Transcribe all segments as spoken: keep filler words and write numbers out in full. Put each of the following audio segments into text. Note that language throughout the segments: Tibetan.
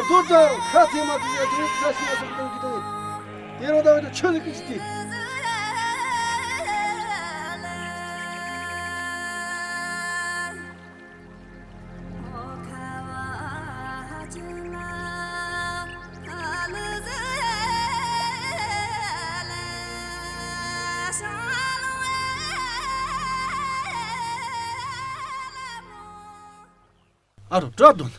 རྡོ་དང་ཁ་ཚེ་མ་ཚེ་ཡ་དེ་ས་ཤི་ན་སོགས་གཏོང་གི་དང་། དེ་རང་དང་ཆོས་ལུགས་ཀྱི་སྟེ། ཨ་རོ་བྲག་གདོན།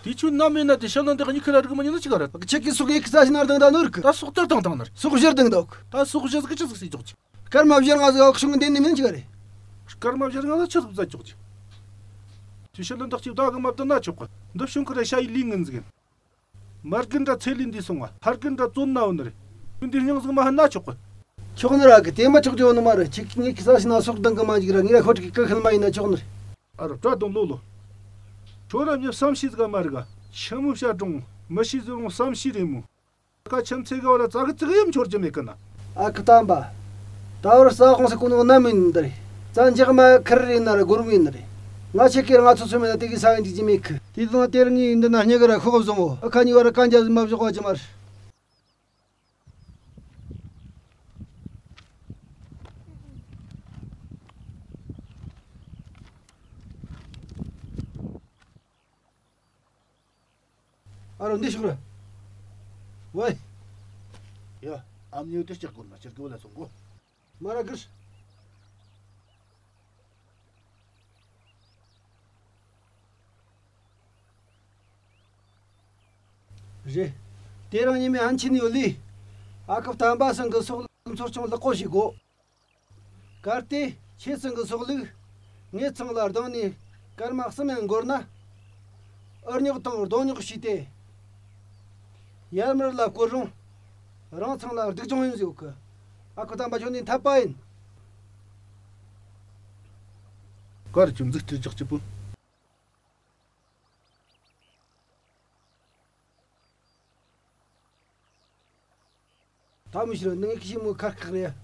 དེ་ཁྱོད་ནམ་ཡིན་ན་དེ་ཤ་ལ་འདེགས་གཉིས་ཁུ་ལ་རིག་མ་ཉིན་ན་ཅི་ག་རེད། ཁྱེད་ཀྱི་སུག་ཡིག་ས་ཞིག་ན་རྡུང་ད་ནོར་གི། ད་སོག་ཏར་དང་དང་ནར། སོག་བཞིར་རྡུང་འདུག་ད་སོག་བཞི་ཟིག་ཅི་ཟིག་སྲིད་ཅོག་ཅི། སྐར་མ་བཞི་ལྔ་ཟིག་ཨག་ཤུང་འདེན་ནི་མིན་ཅི་ག་རེད། སྐར་མ་བཞི་ལྔ་ཟིག་ཆི་ཟིག་བཟའ་ཅོག་ཅི། དེ་ཤ་ལ་འདེགས་ཅི་ད་གི་མ་བཏང་ན་ཆོག་གི། འདི་ཤུང་ཁུ་རེ་ཤ་ཡི་ལི་ངན་ཟིག་ཡིན། མར་གིན་འདྲ་ཚེ་ལི་འདི་སོང་བ། ཕར་གིན་འདྲ་བཙོན་ན་འོ་ནི་རེད། ཁྱོད་འདི་སྙིང་ཟིག་མ་ཧ་ན་ཆོག་གི། ཆོག་ནི་ར་གི་དེ་མ་ཆོག་ཅོ་ནི་མ་རེད། ཁྱེད་ཀྱི་ངེད་ཀྱི་ས་ཞིག་ན་སོག་འདང་གི་མ་འཇིག་ར། ངེད་ར་ཁོ་ཀྱི་ཀི་ཁལ་མ་ཡིན་ན་ཆོག་ནི་རེད། ཨ་རོ་བྲག་གདོན་ལོ་ལོ། ཁྱོད་ར་མྱི་བསམ་ཤེས་ཟིག་མ་རིག་ག་ཆི་མོ་བྱ་གྲོང་མི་ཤེས་ཟིག་རུང་བསམ་ཤེས་རེད་མོ། ཁ་ཆེམས་ཚེ་ག་བ་ལ་ཙག་གི་ཙིག་གཡམ་འཆོར་རྒྱུ་མེད་གི་ན། ཨ་ཁུ་དམ་པ། ད་བར་ས་ཁོངས་སུ་ཀུན་སློང་ནམ་ཡིན་འདིར། རྩ་འཇག་མ་ཁུར་རེ་ན་ར་སྒོར་མོ་ཡིན་རེད། ང་ཆེ་གེར་ང་ཚོ་ཚོ་མེད་ན་དེ་གི་ས་ཡིན་འཇིག་རྒྱུ་མེད་གི། དེ་དང་དེར་ངའི་འདི་ན་སྙི་ག་ར་ཤོག་བཟང་བོ། ཨ་ཁ་གཉིས་བར་ར་གན་རྒྱ་ཟིག་མ་བཞག་པ་ཅི་མར། ཨ་རོ་འདི་ཤོག་ར། ཝེ། ཡ། ཨམ་ཉོ་དེ་ལྕགས་གོར་མ་ཕྱིར་གི་བ་ལ་སོང་གོ། མ་ར་གིར། རེད། དེ་རང་ཉི་མའི་ཧན་ཆིན་ཡོད་ལི། ཨ་ཁུ་དམ་པ་སང་གི་སོག་ལམ་ཚོར་ཆུང་ལག་པོ་ཞིག་གོ། གལ་ཏེ་ཁྱེད་ཚང་གི་སོག་ལུགས་ངེད་ཚང་ལ་སྡང་ནས་སྐར་མ་གསུམ་ཡང་འགོར་ན། ཨུ་རྙོག་དང་རྡོ་རྙོག་བྱས་ཏེ། ཡར་མར་ལ་བསྐོར་རུང་། རང་ཚང་ལ་སྡུག་སྦྱོང་ཡིན་ཟེར་གི། ཨ་ཁུ་དམ་པ་ཁྱོད་ནི་འཐད་པ་ཡིན། གར་ཁྱིམ་འཛུགས་སྐྲུན་ཅག་གཅིག་པུ། ད་མི་ཤེས་ར་ནང་གི་ཞིག་མོ་ཁར་ཁག་རེད།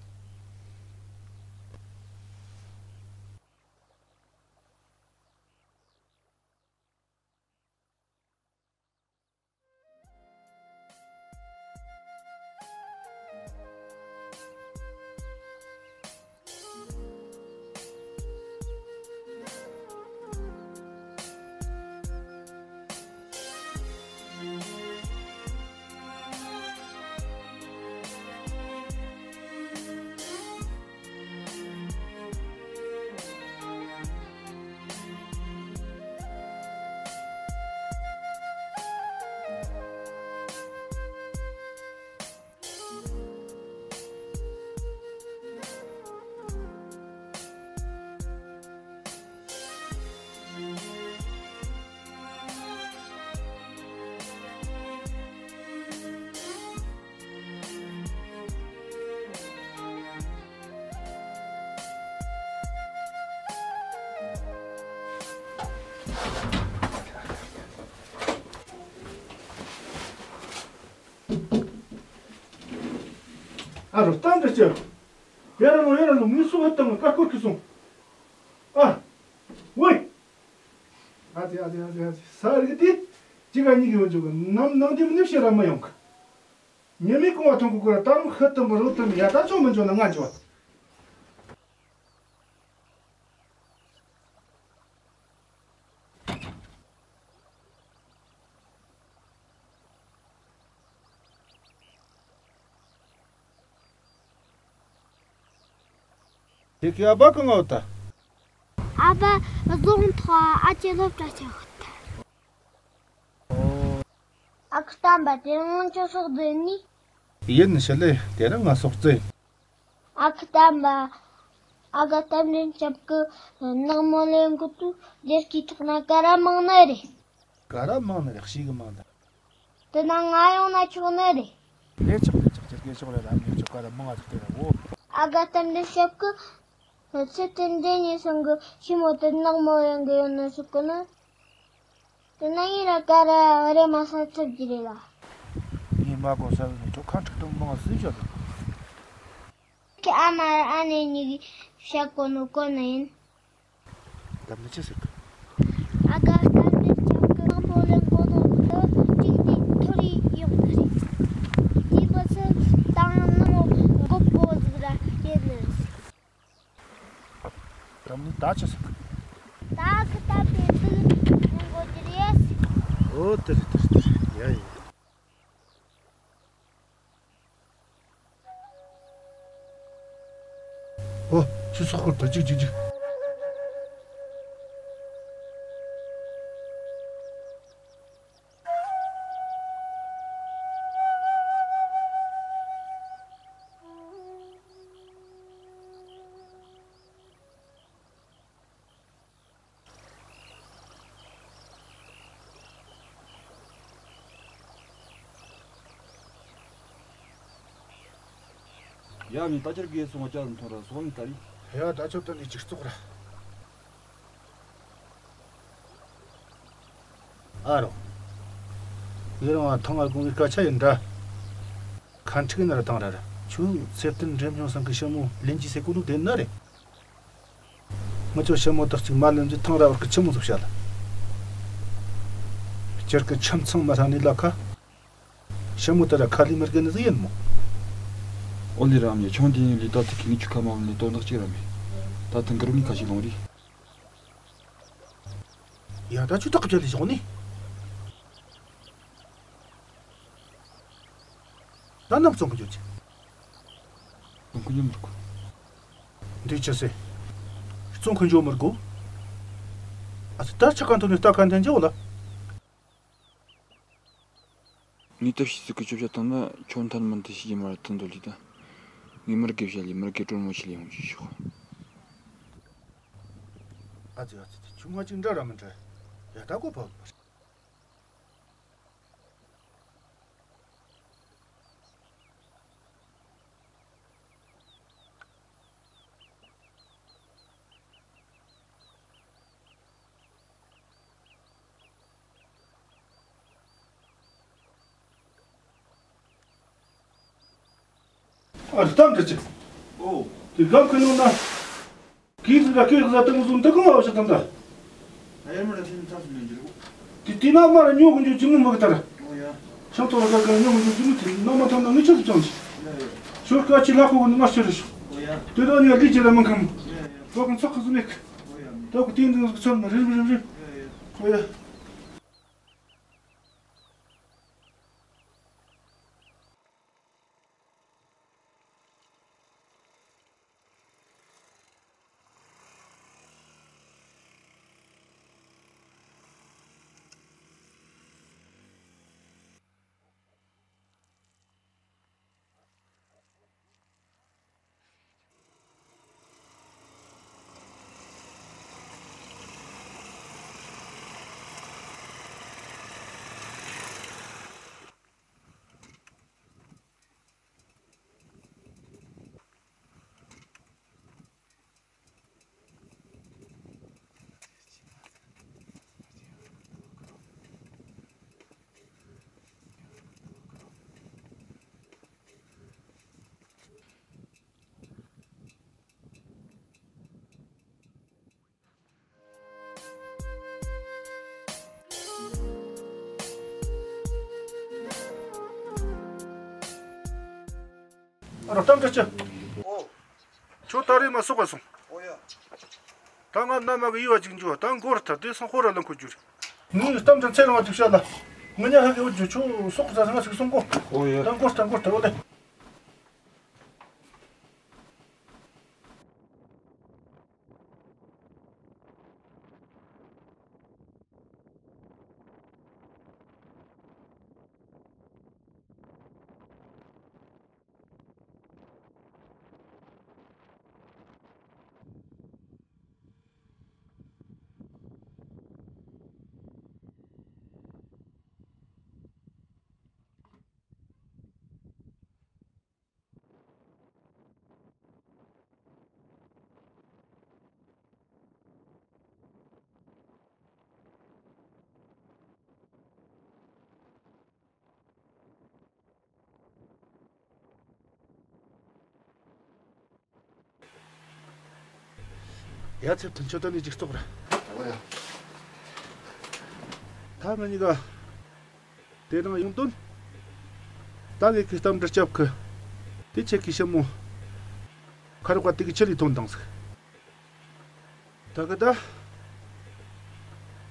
ཨ་རོ་སྟངས་འདྲ་ཅི། ཡ་ར་ལོ་ཡ་ར་ལོ་མི་སུ་བ་དང་ཀ་ཀོར་གི་སོང་། ཨ། ཝེ། ཨ་ཙི་ཨ་ཙི་ཨ་ཙི་ཨ་ཙི་ས་རིག་དེ། ཅི་ག་གཉིས་ཀྱི་བོན་ཆོག་གི་ནམ་ནང་དེ་མི་ནི་ཕྱིར་ར་མ་ཡོང་གི། ཉི་མའི་གུང་བ་ཐོང་གི་ཀོ་ར་ཏམ་ཧི་ཏམ་རོ་ཏམ་ཡ་ད་ཆོ་མི་འཇོ་ན་ང་འཇོ། དེ་གི་ཨ་བ་གང་ང་བ་ད། ཨ་བ་རྫོང་ཐོག་ཨ་ཅེ་སློབ་གྲྭ་ཆགས་ད། ཨ་ཁུ་སྟམ་པ་དེ་རང་ང་ཅོ་སོག་དེ་ནི། ཡིན་ཤི་ལེ་དེ་རང་ང་སོག་རྩེ། ཨ་ཁུ་སྟམ་པ། ཨ་ག་གཏམ་འདྲེན་ཆབ་ཀི་ནག་མོ་ལེན་གི་ཏུ་རྒྱལ་སྤྱིའི་ཐོག་ན་ག་ར་མང་ནི་རེད། ག་ར་མང་ནི་རེད་ཤི་གི་མང་ད། དེ་ན་ང་ཡོང་ན་ཆོག་ནི་རེད། ལས་ཆོག་ལས་ཆོག་ཅི་རྒྱལ་ཆོག་ལས་ར་མི་ཆོག་ག་ར་མང་ང་ཐུག་དེ་ར་འོ། ཨ་ག་གཏམ་འདྲེན་ཆབ་ཀི། ཚེ་བརྟན་འདྲེན་ཉེ་སོང་གི་ཤི་མོ་དེ་ནག་མོ་ལེན་གི་ཡོང་ན་ཆོག་གི་ནི། དེ་ན་ཡིན་ར་ག་ར་རེ་མ་ས་ཚབ་ཀྱི་རེད་ལ། ངས་མ་གོ་ས་ནས་ཁྱོད་ཁ་འཁྲུག་གཏོང་མང་སུ་བྱོས་དང་། ཁྱེད་ཨ་མ་ཨ་ནེ་གཉིས་ཀྱིས་བཤད་གོ་ནོ་གོ་ནི་ཡིན། ད་མི་ཆི་ཟེར་གི། ཨ་ག་ད་ནི་ཅང་གི་རང་པོ་ལེན་གོ་ནོ་གི་ད་ ཨ་ཅོ་ས། ད་ཁི་ད་པེ་ཏི་ཡོང་གོ་དེ་རེད། ཨོ་དེ་རེད་དེ་རེད་དེ་རེད། ཡ་ཡ། ཨོ། ཁྱོད་སོག་ཁོར་ད་ཅིག་ཅིག་ཅིག། ཡ་མི་ད་ཆར་གི་སོང་བ་ཅག་མཐོང་ར་སོང་ད་རི། ཡ་ད་ཆོ་ད་ནི་ཅིག་བཙོག་ར། ཨ་རོ། ངེད་རང་ང་ཐང་ང་དགོང་གི་སྐད་ཆ་ཡིན་འདྲ། ཁ་འཁྲིག་ན་ར་ཐང་ར་ར། ཁྱོད་ཚེ་བརྟན་འགྲེམས་ཆུང་སང་གི་ཞི་མོ་ལེན་གྱི་སེ་ཀུ་ལུག་དེ་ན་རེད། ང་ཚོ་ཞི་མོ་དག་ཅིག་མ་ལེན་རྒྱུ་ཐང་ར་བར་གི་ཆི་མོ་ཟིག་བཤད་ལ། སྤྱིར་གི་ཁྱིམ་ཚང་མ་ལྷ་ནི་ལ་ཁ། ཞི་མོ་དེ་ར་ཁ་ལི་མི་རྒན་ནི་ཟིག་ཡིན་མོ། ཨོ་ལི་ར་མྱི་ཆུང་དེ་ཡིན་ལི་ད་ཐིག་གི་ངི་ཆུ་ཁ་མ་ལི་དོན་དག་ཅིག་ར་མི། ད་ཐང་གི་རུ་ནི་ཁ་ཞིག་ལོང་རི། ཡ་ད་ཆུ་ཐག་གི་བྱ་ལི་ཞོག་ནི། ད་ནམ་བཙོང་གི་འཇོག་ཅིག། བཙོང་གི་འཇོག་མི་རུག། འདི་ཅི་སེ། བཙོང་གི་འཇོག་མི་རུག། ཨ་ཙི་ད་ཆ་གང་ཐོག་ནས་ལྟ་ག་འཐེན་ཅི་འོ་ལ། ངས་ཐབས་ཤེས་ཚིག་གི་ཆོ་བྱ་བཏང་ན་ཁྱོད་མཐའ་མ་འདི་ཤེས་ཀྱི་མ་རེད་ཐུན་དུ་ལི་ད། ངས་མི་རྒས་བྱ་ལི་མི་རྒས་གྲོན་མོ་ཆེ་ལི་ཡོང་ཅི་ཤོག། ཨ་ཙི་ཨ་ཙི་ཁྱོད་ང་ཅིག་འདྲ་ར་མི་འདྲ། ཡ་ད་གོ་ཕ་བ་མ་རེད། ཨ་རི་གཏམ་འདྲི་ཅིག། ཨོ། དེ་སྒམ་ཁ་ནང་ན། གིས་ཟིག་ལ་སྐད་ཟ་དང་བཟུང་འདི་གང་བ་ཞིག་དང་ད། ཨ་ཡར་མར་ཐིམ་ཐག་སུ་ལེན་གྱི་རེད། དེ་དེ་ན་མར་ཉོ་གི་འཇུག་ཅི་མོ་མ་གི་ད་ར། ཨོ་ཡ། ཤང་ཐོག་ལ་ག་ག་ཉོ་གི་འཇུག་ཅི་མོ་དེ་ན་མ་ཐང་ན་ངི་ཆ་སུ་ཅང་ཅི། ཡ་ཡ། ཞོར་ཀ་ཅི་ལ་ཁོ་གི་ནི་མ་ཤེས་རེ་ཤོག། ཨོ་ཡ། དེ་དང་ཉོ་ལི་ཅི་ལ་མི་ཁམ། ཡ་ཡ། ལོ་གི་ཚོགས་ཁ་སུ་མེད་གི། ཨོ་ཡ། ད་གི་དེ་འདི་ཚོ་ཚོར་མ་རིམ་རིམ་རིམ། ཡ་ཡ། ཨོ་ཡ། ཨ་རོ་གཏམ་འདྲི་ཅི། ཨོ། ཁྱོད་ད་རེས་མ་སོག་ག་སོང་། ཨོ་ཡ། ད་ང་མནའ་མ་གི་ཡུལ་བ་ཅིག་འཇུ་བ་ད་མགོ་རུ་ཐར་དེ་སང་ཧོ་ར་ལ་འཁོར་རྒྱུ་རེད། ངས་གཏམ་འདྲི་ཚེ་རིང་བ་ཅིག་བཤད་ལ། ང་ཉ་ཧ་གི་འུ་ཇུ་ཆུ་སོག་ཟ་ང་ཞིག་སོང་གོ། ཨོ་ཡ། ད་མགོ་ཐར་མགོ་ཐར་ཨོ་ལེ། ཡ་ཚེ་བརྟན་ཆོ་ད་ནི་འཇིགས་ཚོགས་ར། ཨོ་ཡ། ད་ང་གཉིས་ཀ་དེ་རིང་ཡོང་དོན། ད་ངས་ཁི་གཏམ་འདྲི་སྐྱབས་ཁི། དེ་ཆེ་ཁི་ཞི་མོ། ཁ་རོག་པ་དེ་གི་ཆེ་ལི་ཐོན་དང་ཟིག། ད་གི་ད།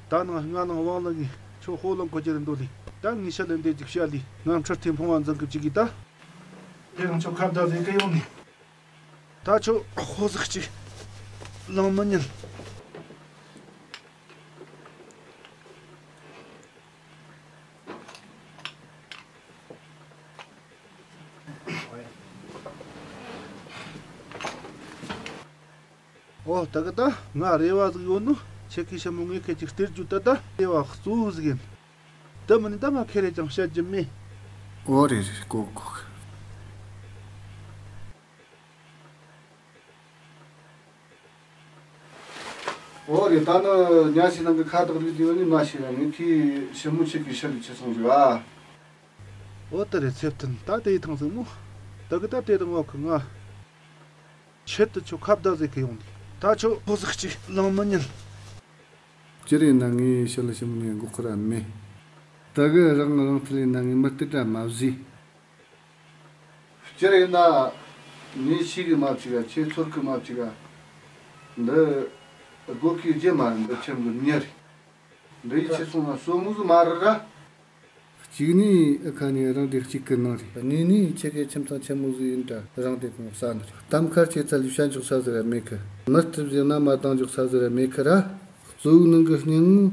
ད་ནང་ང་ནང་དབང་ལ་ངས་ཁྱོད་ཧོ་ལང་ཁོ་ཅི་རེད་འདོད་ལི། ད་ངས་ཤ་ལེན་དེ་ཅིག་བཤད་ལི། ང་འཕྲུལ་ཐེ་ཕོང་བ་འཛིན་གི་བཅུག་གི་ད། དེ་རང་ཁྱོད་ཁ་བརྡ་ཟེར་གི་ཡོང་ནི། ད་ཁྱོད་ཧོ་ཟིག་ཅིག་ལང་མི་ཉན། ཨོ་ད་གི་ད། ང་རེ་བ་ཟིག་ཡོད་ནོ། ཁྱེད་ཀྱི་ཞི་མོ་ངས་ཁྱེད་ཅིག་སྟེར་རྒྱུ་ད་ད་རེ་བ་གཙོ་བོ་ཟིག་ཡིན། དེ་མིན་ད་ང་ཁེ་རེ་ཅང་བཤད་རྒྱུ་མེད། ཨོ་རེད་རེད། གོ་གོ། ཨོ་རེད། ད་ནི་ཉ་ཞིག་ནང་གི་ཁ་བཏགས་རིགས་དེ་ཡོད་ནི་མ་ཤེས་ཡ། ངས་ཁྱེད་ཞི་མོ་ཁྱེད་ཀྱི་ཤི་ལི་ཆི་སོང་རེད་བ། ཨོ་ད་རེད་ཚེ་བརྟན། ད་དེ་ཡི་ཐང་ཟིག་མོ། ད་གི་ད་དེ་དང་བ་ཁི་ང་། ཆེད་དུ་ཁྱོད་ཁ་བརྡ་ཟེར་གི་ཡོང་ནི། ད་ཁྱོད་ཕོ་ཟིག་ཅིག་ལང་མི་ཉན། སྤྱིར་ཡིན་ན་ངས་ཤི་ལ་ཞི་མོ་ནས་འགོག་གི་ར་མེད། ད་གི་རང་རང་ཐུ་ལེ་ན་ངས་མི་སྟེར་ར་མ་བཟོས། སྤྱིར་ཡིན་ན་ངས་ཤེས་གི་མ་བཅུག་ག་ཁྱེད་ཚོར་གི་མ་བཅུག་ག་འདི་སྒོ་ཁའི་རྒྱུ་མ་རེད། འདི་ཁྱིམ་གི་མྱི་རེད། འདི་ཡི་ཆེ་སོང་ན་སོ་མུ་ཟི་མ་རེད་ར། གཅིག་ནི་ཨ་ཁ་ནས་རང་སྡེ་གཅིག་གི་ནང་རེད། གཉིས་ནི་ཁྱེད་ཀའི་ཁྱིམ་ཚང་ཆེན་མོ་ཟིག་ཡིན་ད་རང་སྡེ་གང་ས་ནི་རེད། གཏམ་ཁར་ཁྱེད་ཚ་ལུས་ཤ་འཇོག་ས་ཟིག་ར་མེད་གི། མི་སྟེར་ཟེར་ན་མ་བཏང་འཇོག་ས་ཟིག་ར་མེད་གི་ར། གཙོ་བོའི་ནང་གི་སྙིང་ངོ་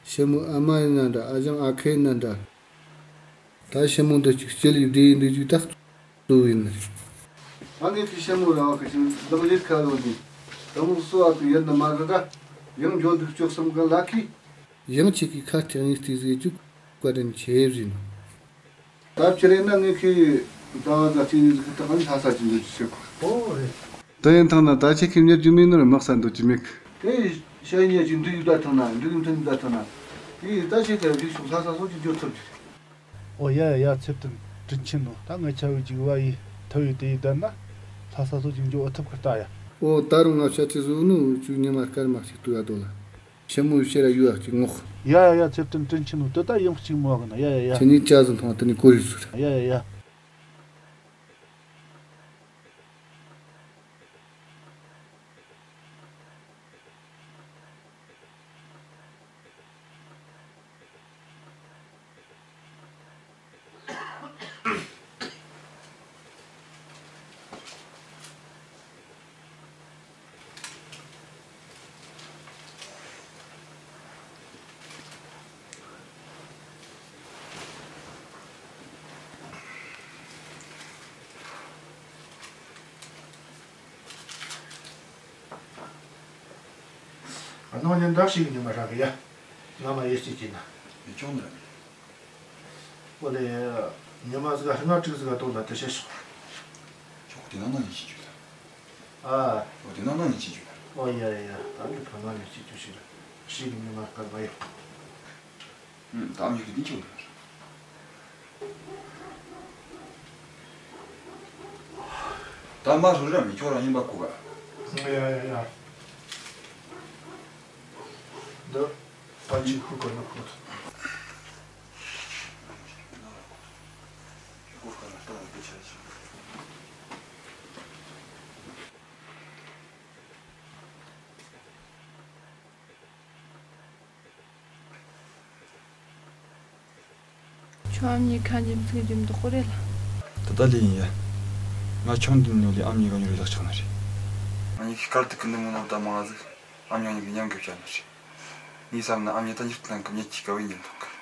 ཞི་མོ་ཨ་མ་ཡིན་ན་འདྲ། ཨ་ཞང་ཨ་ཁུ་ཡིན་ན་འདྲ། ད་ཞི་མོ་འདི་གཅིག་སྐྱེ་ལུས་བདེ་ཡིན་འདི་གཅིག་ད་གཙོ་བོ་ཡིན་ནི་རེད། ད་ངས་ཁི་ཞི་མོ་ར་བ་གི་ཞིང་བདག་ལས་ཁ་ལོ་ནི་ད་མོ་གསོ་བ་དུ་ཡིན་ནི་མ་རེད་ད། ཡང་འཇོན་འདུག་ཅོག་སམ་གི་ལ་ཁི། ཡང་ཁྱེད་ཀྱི་ཁ་ཐེག་ངེས་ཏེ་ཟེར་རྒྱུ་བཀའ་དྲིན་ཆེ་བཞིན། ད་ཕྱིར་ཡིན་ན་ངས་ཁྱེད་ཟླ་བ་ཟླ་གཅིག་གཉིས་ཟིག་གི་ཐག་ནས་ལྷ་ས་ཅིག་འདོད་ཀྱི་ཆེ་གོ། ཨོ་རེད། དེ་ཡིན་ཐང་ན་ད་ཁྱེད་ཀྱི་མྱུར་རྒྱུ་མིན་ནོར་དམག་ས་འདོད་ཀྱི་མེད་གི། དེ་ཤ་ཉེ་ཅིག་འདུག་ཡུལ་ད་ཐང་ན་འདུག་ཡུལ་ཐང་ད་ཐང་ན། དེ་ད་ཁྱེད་ཀྱི་རིགས་སོགས་ལྷ་ས་སོགས་ཀྱི་འབྱོར་ཐུབ་ཀྱི། ཨོ་ཡ་ཡ་ཡ། ཚེ་བརྟན་དྲིན་ཆེན་ནོ། ད་ངའི་ཆ་བའི་འཇིགས་བ་ཡི་ཐུ་ཡི་དེ་ཡི་བསྡད་ན་ལྷ་ས་སོགས་ཀྱི་འབྱོར་ཨ་ཐུབ་ཀི་ལྟ་ཡ། ཨོ་ད་རུང་ང་ཤ་ཚེ་བཟོ་ནོ་ཅུ་ཉི་མ་སྐར་མ་ཞིག་ཏུ་ཡ་དོ་ལ། ཆེན་མོའི་ཕྱིར་ར་ཡུལ་ཨ་ཅིག་ངོག་ཡ་ཡ་ཡ། ཚེ་བརྟན་དྲིན་ཆེན་ནོ། དེ་ད་ཡང་གཅིག་མོ་གི་ན། ཡ་ཡ་ཡ། ཁྱེད་ནི་ཅ་ཟིན་ཐོང་དེ་ནི་གོ་རིག་ཟུར། ཡ་ཡ་ཡ། ཨ་ནོ་ཉིན་ཟླ་ཞིག་ཉི་མ་རག་གི་ཡ། ང་མ་ཡེ་སྐྱིད་ཀྱིན་ན། ཡེ་ཆུང་ནི། ཨོ་ལེ། ཉི་མ་ཟིག་ལྔ་དྲུག་ཟིག་གཏོང་ན་དེ་བཤད་ཤོག་ཆོག་དེ་ན་ན་ཡིན་ཤི་ཆུ་ད། ཨ། ཨོ་དེ་ན་ན་ཡིན་ཤི་ཆུ་ད། ཨོ་ཡ་ཡ་ཡ། ད་ནི་ཕ་ང་ཡིན་ཤི་ཆུ་ཤི་ལ། ཞིག་ཉི་མ་སྐར་མ་ཡོད། ཨུམ། ད་མྱུར་གྱི་འདི་ཆུ་ད། ད་མ་སུ་ར་མི་ཁྱོད་རང་ཡིན་པ་གོ་ག་ཡ་ཡ་ཡ། འདི་པ་ཅིག་ཁུ་ག་ན་ཁུ། ཁྱོད་ཨ་མྱེས་ཁ་འཇིམ་ཚིག་འཇིམ་དུ་ཁོ་རེད་ལ། ད་ལྟ་ལས་ཡིན་ཡ། ང་ཆུང་དུས་ནས་ལས་ཨ་མྱེས་ག་ཉོ་རེ་ལག་ཆགས་ན་རེད། ཨ་མྱེས་ཀྱི་སྐལ་དུ་ཀུན་ནས་མངོན་ན་ད་མང་ཟིག་ཨ་མྱེས་ཉིད་ཀྱི་མཉམ་གི་བྱ་ན་རེད། ངས་བསམ་ན་ཨ་མྱེས་ད་མྱུར་དུ་ནང་གི་མྱེད་ཀྱི་དཀའ་བའི་ཉིན་མཐོང་གི།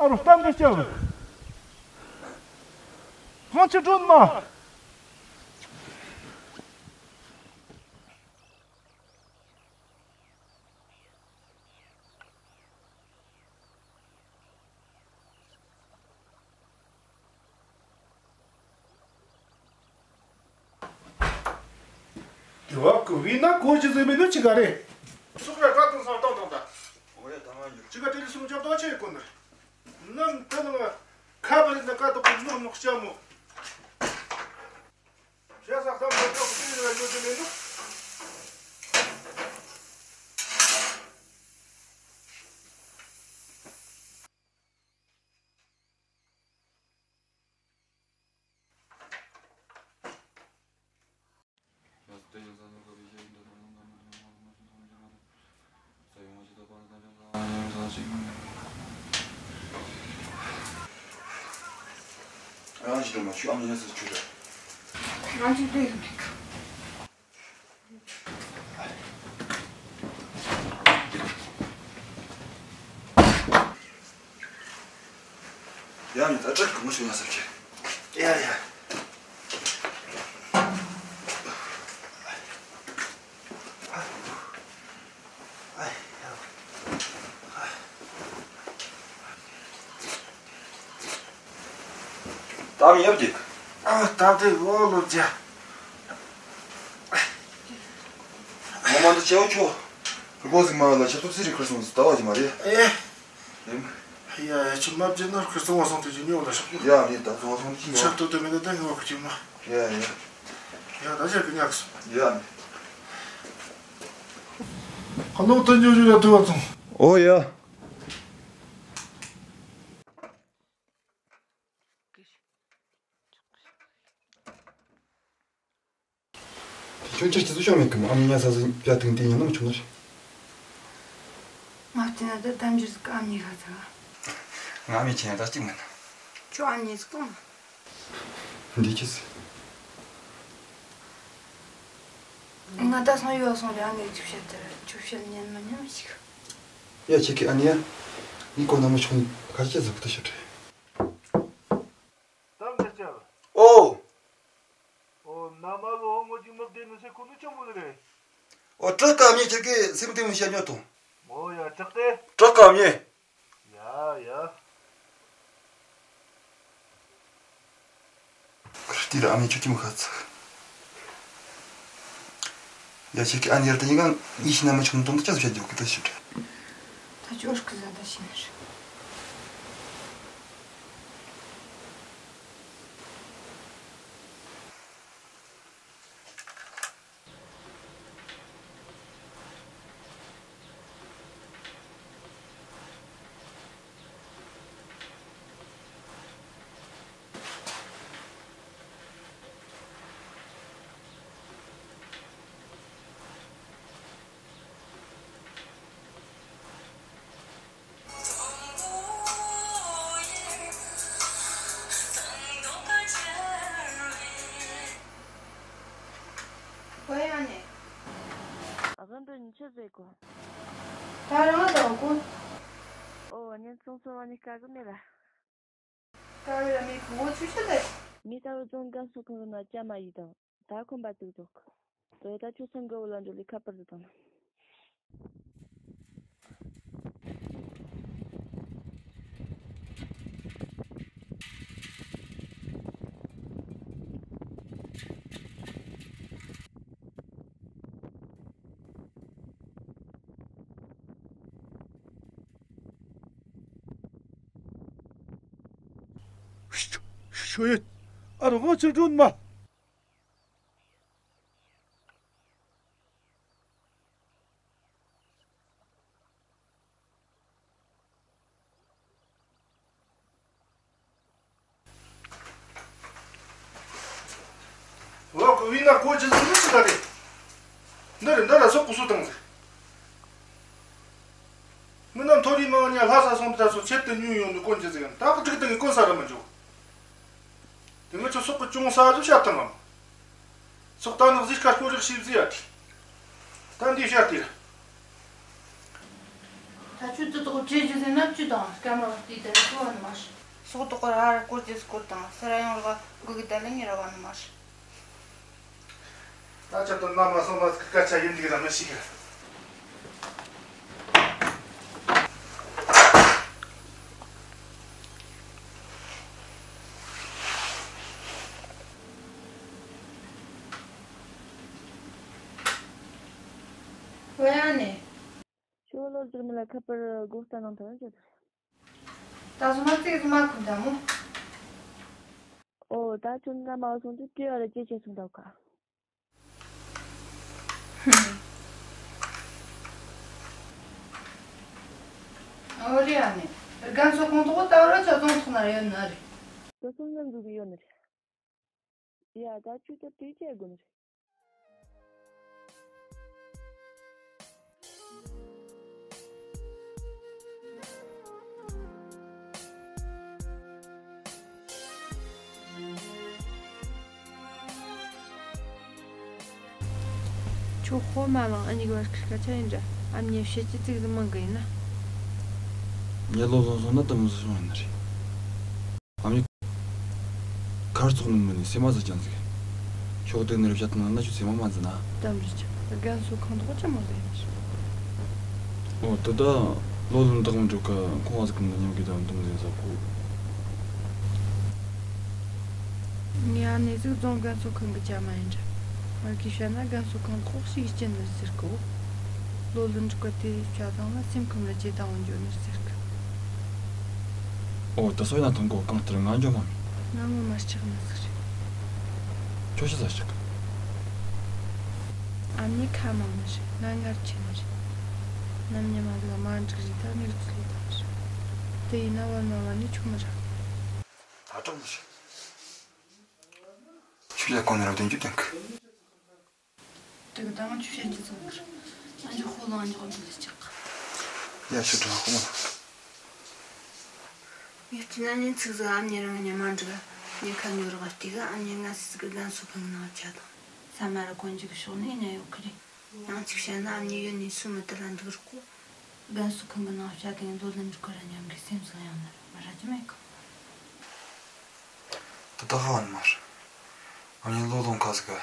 ཨ་རོ་གཏམ་འདི་ཅང་ཧང་ཆི་སྒྲོན་མ། བ་ཀུ་བི་ན་གོ་ཅི་ཟེར་མི་ནུ་ཅི་ག་རེ། སུག་ར་ཀ་དང་སང་ཏང་ཏང་ད། འོ་ཡ་ད་མ་ཡོད། ཅི་ག་ཏེ་ལི་སུང་ཅབ་ཏོ་ཆེ་ཀོ་ནར། ནམ་ཏན་བ་ཁ་བ་ལི་ན་ཀ་ཏོ་ཀུ་ནོ་ནོ་ཅ་མོ། ཤ་ས་ཁམ་ནོ་ཀ་ཀུ་ཏི་ལི་ཡོ་ཏེ་ལེ་ནུ། རང་ཅི་དུ་མ་ཆུ་ཨམ་ཉེ་ས་ཆུ་རེད། ང་ཅི་དུ་ཡོད་མེད་གི། ཡང་ནི་ད་ཅག་གི་མུ་ཤུ་ཡང་ཟེར་གི། ཡ་ཡ། ད་མི་ཡབ་ཀྱི། ཨ་ད་དེ་འོ་ལོ་རྒྱ། ངོ་མ་འདི་བྱེའུ་ཆོ། རི་བོ་ཟིག་མ་ལ་ཆབ་ཏུ་ཚི་རི་ཁར་སོང་ཟི་ལྟ་བ་ཅི་མ་རེད། ཨེ། ཡིན། ཡ་ཡ་ཁྱི་མ་བརྗེད་ན་ཁར་སོང་བ་སོང་དུ་ཅི་ཉོ་ལ་ཤོག་ཡ་ནི་ད་སོང་བ་སོང་དུ་ཅི་ཉོ། ཆབ་ཏུ་དུ་མེད་ན་ད་ངོ་ཁུ་ཅི་མ། ཡ་ཡ། ཡ་ད་ཆ་གི་ཉག་སོང་། ཡ་ནི། ཁ་ལོག་ཏུ་ཉོ་རྒྱུ་ལ་ཐུ་བ་སོང་། ཨོ་ཡ། དེ་ཁྱོད་ཅག་སྤྱི་ཚོགས་ཤོག་མེད་གི་མ་ཨ་མི་ཉ་ས་ས་བྱ་དང་དེ་ཉན་ནམ་ཆུང་ནར། ང་བལྟས་ན་ད་གཏམ་རྒྱུད་ཟིག་ཨ་མྱེས་ཁ་ཚ། ང་མི་ཁྱེད་ད་གཅིག་མིན། ཁྱོད་ཨ་མྱེས་ཟིག་གཏོང་ན། འདི་ཁྱི་ཟིག་ང་ད་སོང་ཡོད་སོང་རེད། ཨ་ནེ་ཅིག་བཤད་དེ་ཁྱོད་བཤད་ཉན་མ་ཉན་མ་ཞིག་ཡ་ཁྱེད་ཀྱི་ཨ་ནེ་ཡ། ངའི་གོ་ན་མ་ཆུང་ཁ་ཅིག་ཟིག་ཏུ་ཤོད་དྲ། གཏམ་རྒྱུད་ཅག་ཨོ། ཨོ། ན་མ་གི་ཧོ་ངོ་ཅིག་མི་བདེ་ནི་སེ་ཁོ་ནི་ཆང་བུ་ལི་རེད། ཨོ་བྲག་དཀར་མྱེས་ཁྱེད་ཀྱི་སེམས་གཏིང་མི་བཤད་ཉོ་དང་། ཨོ་ཡ་བྲག་སྟེ། བྲག་དཀར་མྱེས། ཡ་ཡ། ཁུར་ཏི་ལ་ཨ་མྱེས་ཁྱོད་ཀྱི་མི་ཁ་ཚུགས། ཡ་ཁྱེད་ཀྱི་ཨ་ནེ་ཡར་ད་ཡིན་གང་ཡིན་ཤི་ན་མ་ཆུང་དོན་དུ་ཅག་བཤད་རྒྱུ་གི་ད་ཞུ་དྲ། ད་ཅོ་ཨོ་སྐུ་ཟ་ད་ཤི་ནི་རེད། ཨ་ག་འདི་ཉི་ཆ་ཟེར་གོ། ད་རང་དང་གོ། ཨོ་ཉིན་ཚང་ཚང་བ་ནི་དཀའ་གི་མེད་ལ། དཀའ་བའི་ར་མེད་གི་འོ་ཆུ་ཆུ་ལས། ངས་ད་བར་རྫོང་སྒང་སོགས་གང་གི་ན་ཅ་མ་ཡིས་དང་ད་ཁོམ་པ་ཙིག་རྫོགས། དོ་ད་ཁྱོད་སང་གི་འོ་ལ་འགྲོ་ལི་ཁ་པར་དུ་དང་། ཤོ་ཡོད། ཨ་རོ་ང་ཚོའི་སྒྲུང་མ། ལོག་གི་བི་ན་གོ་ཅི་ཟིག་མི་ཅི་ད་རེད། འདི་རེད་འདི་ལ་སོག་གི་སུ་དང་ཟེར། མི་རྣམས་མཐོ་རིས་མང་ཉ་ལྷ་ས་སོང་དུ་ད་སོ་ཆེད་དུ་ཉུང་ཡོང་ནི་དཀོན་ཅི་ཟིག་ཡང་ད་གི་ཏིག་ཏིག་གི་དཀོན་ས་ར་མི་འཇོག་དེ་ང་ཚོ་སོག་གི་ཅུང་ཟ་ཟུ་བྱ་ཐང་ངམ། སོག་ད་ནག་ཟིག་དཀར་སྐོར་རིག་ཞིབ་ཟིག་ཡ་དེ། ད་འདི་བྱ་དེ་ར། ད་ཆུ་ཙི་ཏོག་བྲེ་རྒྱུ་ཟེར་ན་བཅུ་དང་སྐར་མ་བ་དེ་དེ་ར་ཚོ་བ་ནི་མ་ཧྲི། སོག་ཏོག་གོ་ར་ཧ་ར་སྐོར་ཟེར་སྐོར་དང་ས་ར་ཡང་ར་ག་གུ་གི་ད་ལེ་ངེ་ར་བ་ནི་མ་ཧྲི། ད་ཆ་དོན་ན་མ་སོང་བ་སྐད་ཆ་ཡིན་འདི་ར་མི་ཤེས་གི། ཅིག་མི་ལ་ཁ་པར་སྒོ་རྟ་ནང་ཐོན་ཅེས། ད་སོང་ན་ཙིག་ཟིག་མ་ཁུམ་ད་མོ། ཨོ་ད་ཁྱོད་ན་མ་སོང་དུས་ཀྱི་ཨ་ར་ཅེ་ཅེ་སོང་ད་ཁ། ཨོ་རེད་ཨ་ནི། རྒན་ཚོ་ཁོང་ཐོག་ད་ར་ཆ་ཚང་ཐོག་ན་རེ་ཡོད་ན་རེད། ད་སོང་ན་འཛུགས་ཡོད་ན་རེད། ཡ་ད་ཆུ་ཚོད་དྲུག་བྱས་དགོས་ནི་རེད། ཁྱོད་ཧོ་མ་ལང་ཨ་ནི་གི་བར་ཁི་སྐད་ཆ་ཡིན་འདྲ། ཨ་མྱེས་བཤད་ཀྱི་ཙིག་ཟིག་མང་གི་ཡིན་ན། ངས་བློ་ལོན་སོང་ན་དུ་མི་བཟོ་བྱུང་ཡིན་ནི་རེད། ཨ་མྱེས། ཁར་ཚོགས་ནི་མི་ནི་སེམས་མ་ཟིག་ཀྱང་ཟིག་ཁྱོག་དེ་ནི་རེ་བྱ་དང་ན་ཆུ་སེམས་མ་མ་འཛིན་ན། དམ་རེ་ཆག་རྒན་སོ་ཁང་ཐོག་ཅི་མོ་ཟིག་ཡིན་ནི། ཨོ་དེ་ད་ལོ་ལོན་དག་མི་འགྲོ་ཀ་ཁོང་བ་ཟིག་གི་ནི་མཉམ་གི་དམ་དུམ་ཟིན་ཟ་གོ། ངས་ཨ་ནེ་ཟིག་རྫོང་རྒན་སོ་ཁང་གི་ཅ་མ་ཡིན་འདྲ། ང་གིས་བཤད་ན་རྒན་སོ་ཁང་ཐོག་ཞིག་སྐྱིད་ནི་ཟེར་གོ། ལོ་ལོན་འགྲོ་ཀ་དེ་བྱ་དང་ན་སེམས་ཁམས་ལ་ཇེ་དང་བ་འགྱོ་ནི་ཟེར་གི། ཨོ་ད་སོ་ཡིན་ན་ཐོན་གོ་གང་ལྟར་ང་འཇོན་མ་མེད། ང་ངོ་མ་ལྕགས་མི་ཟིག་རེད། ཁྱོད་ཤི་ས་ཞིག་ཨ་མྱེས་ཁ་མང་ནི་རེད། ང་ངར་ཆེ་ནི་རེད། ནམ་ཉི་མ་ལ་མ་འགྲིག་རེད་ད་ངེར་ཚུལ་ལས་དང་ནི་རེད། དེ་ཡིན་ན་བར་མ་བར་ནི་ཆུང་མི་ར། ད་དྲག་ནི་རེད། ཆུ་ལས་གོང་ནས་ར་བདེན་རྒྱུ་དེང་གི་དེ་གི་ད་ང་ཆུ་ཤེས་ཀྱི་ཚང་གི་རེད། ང་ཆུ་ཧོ་ལང་ཉོག་འདུག་ལས་ཅག་ཡ་ཆུ་དྲང་ཧོ་མ། ངས་བལྟས་ན་ཉིན་ཚིག་ཟིག་ཨ་མྱེས་རང་ཉི་མ་འགྲིག་ཉི་ཁ་ཉོ་རོགས་ལྟས་གི་ཨ་མྱེས་ང་སི་ཟིག་གི་རྒན་སོ་ཕང་ནང་ཆ་དང་ས་མ་ར་གོན་རྒྱུ་གི་ཕྱོགས་ནས་ཉ་ཡོད་གི་རེད། ཡང་ཅིག་བཤད་ན་ཨ་མྱེས་ཡོད་ནས་སུ་མི་དེ་ལ་འདུག་རོགས་གོ། རྒན་སོ་ཁང་གི་ནང་བྱ་དེ་ལོ་ལོན་འགྲིག་གི་ར་མཉམ་གི་སེམས་སང་ཡང་ན་ར་མ་ར་ཅི་མེད་གི། ད་ད་ཧ་ནི་མ་ར། ཨ་མྱེས་ལོ་ལོན་ཁ་ཟིག་གི་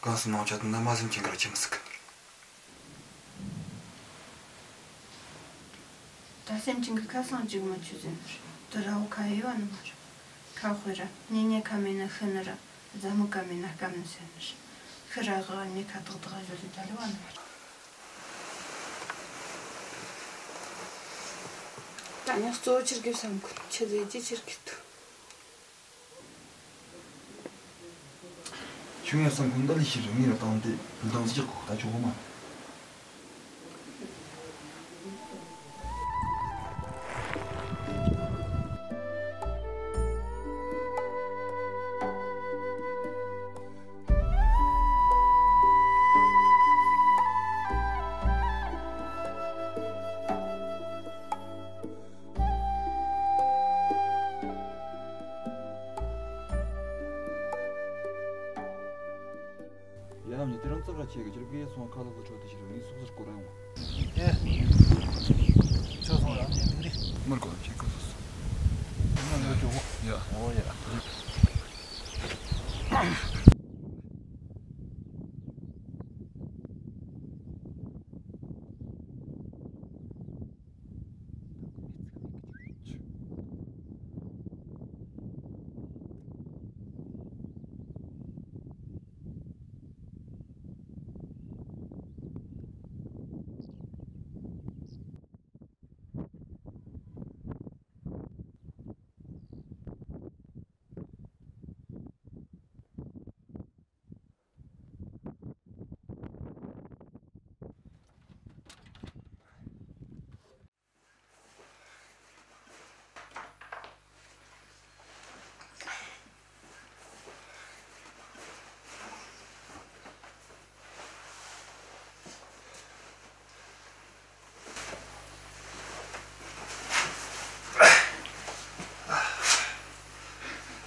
རྒན་སོ་ནང་བྱ་དེ་ན་མ་སེམས་ཅན་གི་ར་ཅི་མི་ཟིག་གི། ད་སེམས་ཅན་གྱི་ཁ་སང་གཅིག་མ་ཆུ་ཟིན་ནི་རེད། དུ་ར་བོ་ཁ་ཡེ་བ་ནི་མ་རེད། ཁ་དཔེ་ར་ཉེ་ཉེ་ཁ་མེད་ན་ཤི་ནི་ར། རྫ་མོ་ཀ་མེད་ན་སྐམ་ནི་ཟེར་ནི་རེད། ཤི་ར་ག་ཉེ་ཁ་ཏག་ཏག་བཞོ་ལི་ད་ལི་བ་ནི་མ་རེད། ད་ཉག་གཙོ་བོ་ཆིར་གི་བསམ་ཁུ་ཆི་ཟེར་གྱི་ཆིར་གི་ཐུ། ཆུང་ཡང་སང་ཁོང་འདི་ལས་ཤི་རུ་ངེས་ར་བཏང་སྟེ་འདང་ཟིག་གོ་ད་ཆོག་གོ་མ། ཡ་ནམ་ནི་དེ་རིང་ཙག་ར་ཆེ་གི་ཕྱིར་གི་སོང་ཁ་ལག་ཚོ་ཆོག་དེ་ཕྱིར་ངའི་སོག་ཟེར་སྐོར་ཡོང་། ཨེ། ཆོག་སོང་ཡ་ནི་འདི་རེད། མར་གོ་ལ་ཆེ་གི་སོ་སོ། ང་ལོ་ཆོག་གོ། ཡ། ཨོ་ཡ།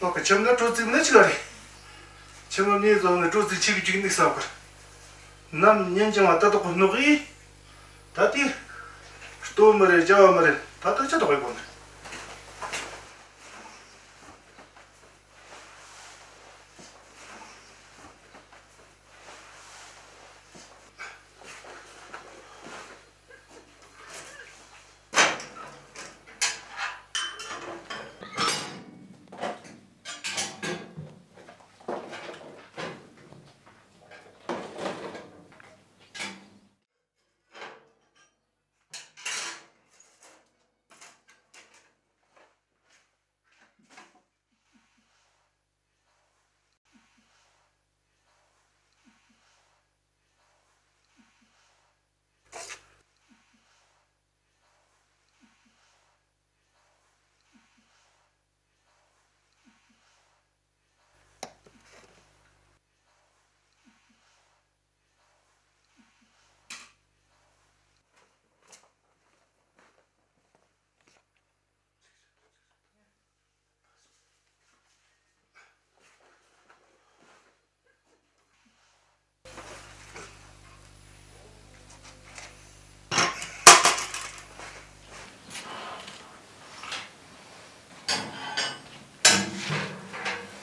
ཨོ་ཁ་ཆམ་ལ་སྤྲོ་ཚིག་ནི་ཆི་ག་རེད། ཆམ་ལ་ནས་བཟོ་ནི་སྤྲོ་ཚིག་ཆི་གི་ཅིག་ནི་བསམ་གར། ནམ་ཉིན་ཅང་བ་ལྟ་རྟོག་གི་སྣོག་ཡིས། ད་ལྟའི་ལྟོ་མི་རེད་བྱ་བ་མི་རེད་ད་ལྟ་ཅི་ལྟོགས་ཡོད་པོ་ནི།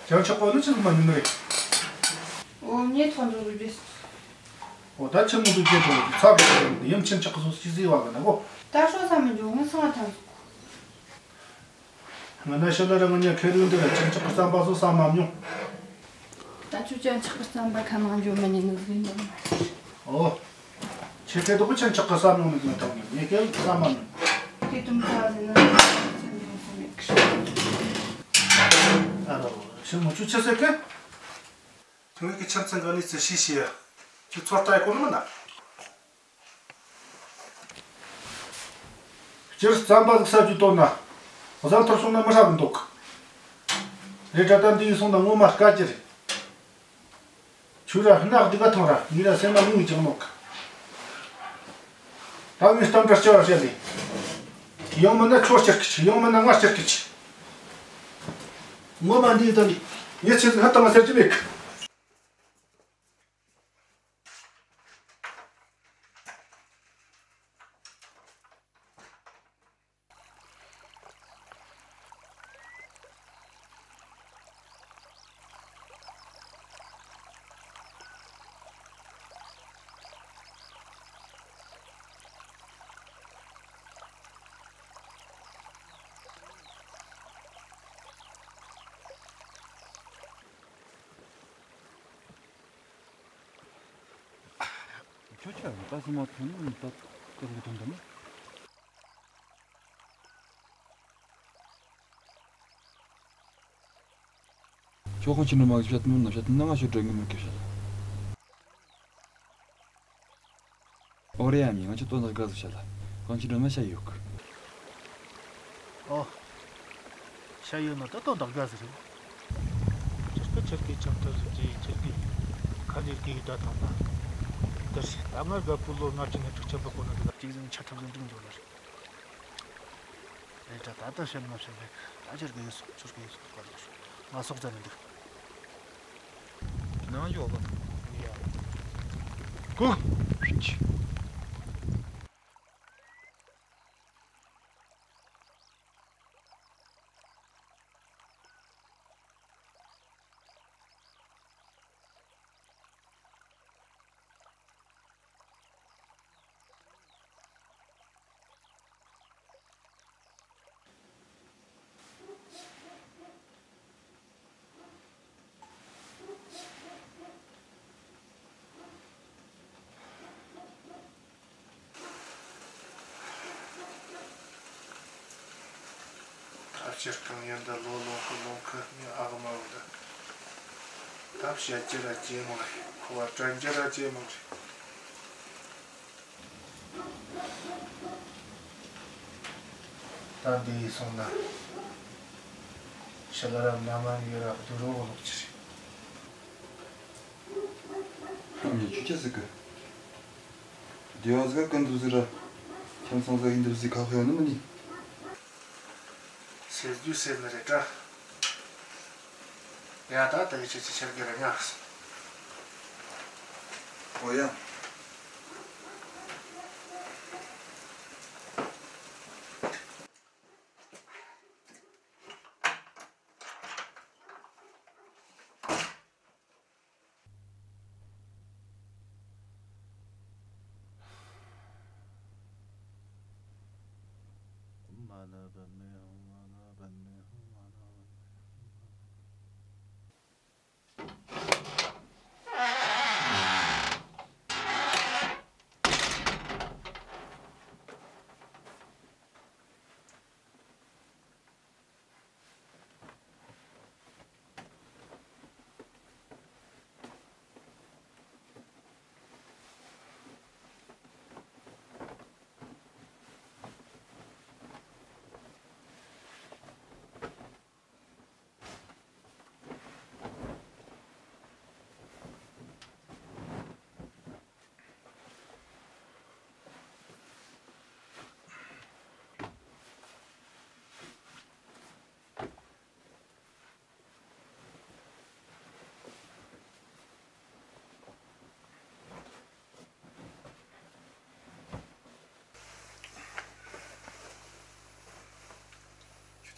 ཁྱེད་ཆག་པ་ནི་ཆི་ཟིག་མ་ཉན་ནི་རེད། འོ་ངས་ཐོན་འདུག་རེད། འོ་ད་ཆི་མོ་འདུག་ཅེས་དང་ཚ་གི་ཡིན་ཆེན་ཆག་གི་སོ་སི་ཟིག་བ་གི་ན་གོ། ད་ཧྲོ་ས་མི་འཇོག་ངས་སང་ཐང་ཟིག་ང་ན་ཤི་ལ་ར་ང་ཉ་ཁེ་རུ་འདི་ར་ཆེན་ཆག་གི་བསམ་པ་སོ་ས་མ་མྱོང་། ད་ཆུ་ཅན་ཆག་གི་བསམ་པ་ཁ་ནང་འཇོག་མི་ཉན་ནི་ཟིག་ཡིན་ནོ། འོ། ཁྱེད་ཀྱི་དོག་ཆེན་ཆག་གི་བསམ་མྱོང་ནི་ང་དང་ངས་ཁེ་རུ་བསམ་མ་མྱོང་། དེ་དུམ་ད་ཟེར་ན་ཆེན་ཆག་གི་བསམ་མེད་གི། ཨ་རོ། ཤི་མོ་ཆུ་ཆེ་ཟེར་གི། ངེད་ཀྱི་ཁྱིམ་ཚང་གི་གནས་ཚུལ་ཤེས་ཤེས་ཡ། ཁྱོད་ཚོར་ལྟ་ཡ་གོ་ནི་མིན་ན། སྤྱིར་རྩམ་པ་ཟིག་ཟ་རྒྱུ་དོན་ན། བཟའ་འཐོར་སོང་ན་མི་ཧྲ་གི་འདུག་རེད་དྲ་ད་འདི་ཡིན་སོང་ན་ངོ་མ་དཀའ་རྒྱུ་རེད། ཁྱོད་ར་སྣག་སྡིག་ག་ཐང་ར་ངས་ར་སེམས་ལ་ངུ་ཅིག་ནོག་ད་ངས་གཏམ་འདྲ་སྐྱོ་བ་བཤད་ལེ། ཡང་མིན་ན་ཁྱོད་སྐྱུར་གི་ཆི། ཡང་མིན་ན་ང་སྐྱུར་གི་ཆི། ངོ་མ་འདི་ད་ནི་ངས་ཆི་ཟིག་ཧ་ད་མ་ཟེར་གྱི་མེད་གི། ཁྱོད་ཆ་ལ་ད་སི་མ་ཐོན་ནི་ད་ད་ལོ་ཐོན་ད་ནི། ཁྱོད་ཁོང་ཕྱི་ནས་མ་བཤད་ནོ་ན་བཤད་ན་ང་ཤོད་དྲན་གི་མི་སྐྱོ་བཤད། ཨོ་རེད་ཡ་མི་ང་ཆོ་དོན་དག་དགའ་ཟིག་བཤད་ལ་གང་ཅི་འདྲ་མ་བཤད་ཡོད་གི། ཨོ། བཤད་ཡོད་ན་ད་དོན་དག་དགའ་ཟིག་རེད། ཁྱེད་ཀྱི་ཁྱེད་ཀྱི་ཆབ་ཐབས་ཟིག་ཅེས་ཁྱེད་ཀྱི་ཁ་ནས་གི་ཡི་ད་ཐང་ན། འདིར་ད་ང་དགའ་པོ་ལོ་ལྔ་བཅུ་ནས་དྲུག་ཅུ་བར་གོ་ན་འདི་ལ་གཅིག་ཟིག་ཆ་ཐབས་ཟིག་འགྲིག་འགྱོ་ལ་རེད། རེད་དྲ་ད་ལྟ་བཤད་མ་བཤད་མེད་གི། ད་ཁྱེད་ཀྱི་ཡིན་སོང་ཁྱོད་ཀྱི་ཡིན་སོང་ག་ལོ་ང་སོག་རྩ་ནས་འདུག་ནང་འཇོག་གི། ཡ། གོ། ཐབས་ཤེས་གང་ཡིན་ད་ལོ་ལོང་ཁུ་ལོང་ཁུ་ངའི་ཨ་ག་མ་བུ་ད། ཐབས་ཤེས་ཅི་ར་ཅི་མང་རེད། ཁུ་བ་དྲན་ཅི་ར་ཅི་མང་རེད། ད་འདི་ཡིན་སོང་ན། ཤི་ལ་ར་མ་མ་ཡོད་ར་བསྡུ་རོགས་ལོག་ཅི་རེད། ཨ་མྱེས་ཁྱོད་ཅི་ཟེར་གི། སྡེ་བ་ཟིག་ག་ཀུན་འདུག་ཟེར་ར། ཁྱིམ་ཚང་ཟིག་ཡིན་འདུག་ཟེར་ཁ་ཧོ་ཡོང་ནི་མིན་ནི། ཟེར་རྒྱུ་ཟེར་ནི་རེད་དྲ། ཡ་ད་ད་ཡི་ཆེ་ཆེ་ཆེར་གི་ར་ཉག་སོང་། ཨོ་ཡ།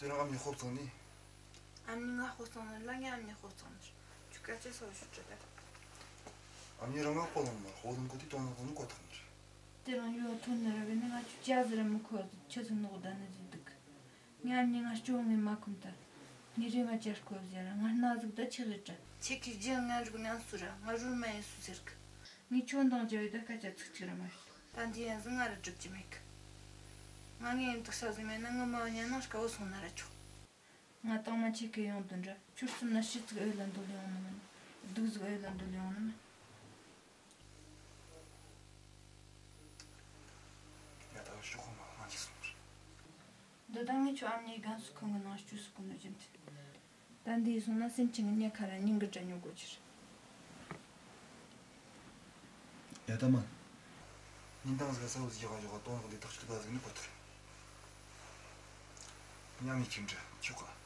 ཁྱོད་དེ་རང་ཨ་མའི་ཧོབ་ཚང་ནི། ཨ་མྱེས་ང་ཧོ་ཚང་ནི་ར། ངའི་ཨ་མྱེས་ཧོ་ཚང་ནི་ར། ཁྱོད་སྐད་ཆ་ཚ་བོ་ཞིག་དྲི་ད། ཨ་མྱེས་རང་ང་ཧོ་ལང་མ་ཧོ་ལང་གོ་དེ་དོན་ལ་ཧོ་ནི་གོ་ཐག་ནི་ར། དེ་རིང་ཡོད་ཐོན་ནི་ར། བས་ནི་ང་ཁྱོད་ཅག་ཟེར་ར་མི་ཁོ་ཆུ་ཚོད་ནོག་ད་ནི་ཟིག་འདུག་ངའི་ཨ་མྱེས་ང་སྐྱོ་ངས་མ་ཁུམ་ད། ངས་རེ་ང་ཅག་སྐོར་ཟེར་ར། ང་སྣ་ཟིག་ད་ཆི་ཟིག་དྲ། ཁྱེད་ཀྱི་རྒྱུ་ང་རིག་ན་སུ་ར། ང་རུལ་མ་ཡིན་སུ་ཟེར་གི། ངས་ཁྱོད་འདང་རྒྱབ་ཡོད་ད་སྐད་ཆ་ཚིག་གཅིག་ར་མ་ཤེས། ད་འདི་ཡན་ཟིག་ང་ར་སྒྲུབ་ཀྱི་མེད་གི། ང་ངའི་ཡིན་དག་ཤ་ཟིག་མེད་ན་ངི་མ་བ་ཉན་ན་དཀའ་བོ་སོང་ན་ར་ཆོག་ང་དང་མ་ཁྱེད་ཀྱི་ཡོང་དོན་འདྲ། ཁྱོད་རྩིབ་ན་ཤི་ཚིག་ཨེ་ལ་འདོད་ཡོང་ནི་མིན། སྡུག་ཟིག་ཨེ་ལ་འདོད་ཡོང་ནི་མིན། ཡ་ད་ཤོག་གོ་མ་ང་ཅི་སོང་། འདི་ད་ངས་ཁྱོད་ཨ་མྱེས་རྒན་གསོ་ཁང་གི་ནང་བཅུག་སུ་གོ་ནོ་རྒྱུན་མཐུད། ད་འདི་སོང་ན་སེམས་ཅན་གྱི་ཉེ་ཁ་ར་སྙིང་གི་དྲ་ཉོ་དགོས་ཕྱིར། ཡ་ད་མ། ཉིན་དང་ཟིག་ས་བོ་ཟིག་ཡག་ཡག་གཏོང་རོགས་འདི་ཐག་ཆོད་ད་ཟིག་ནི་གོ་ཐུར། མཉམ་མི་ཁྱིམ་འདྲ་ཆོག་ག་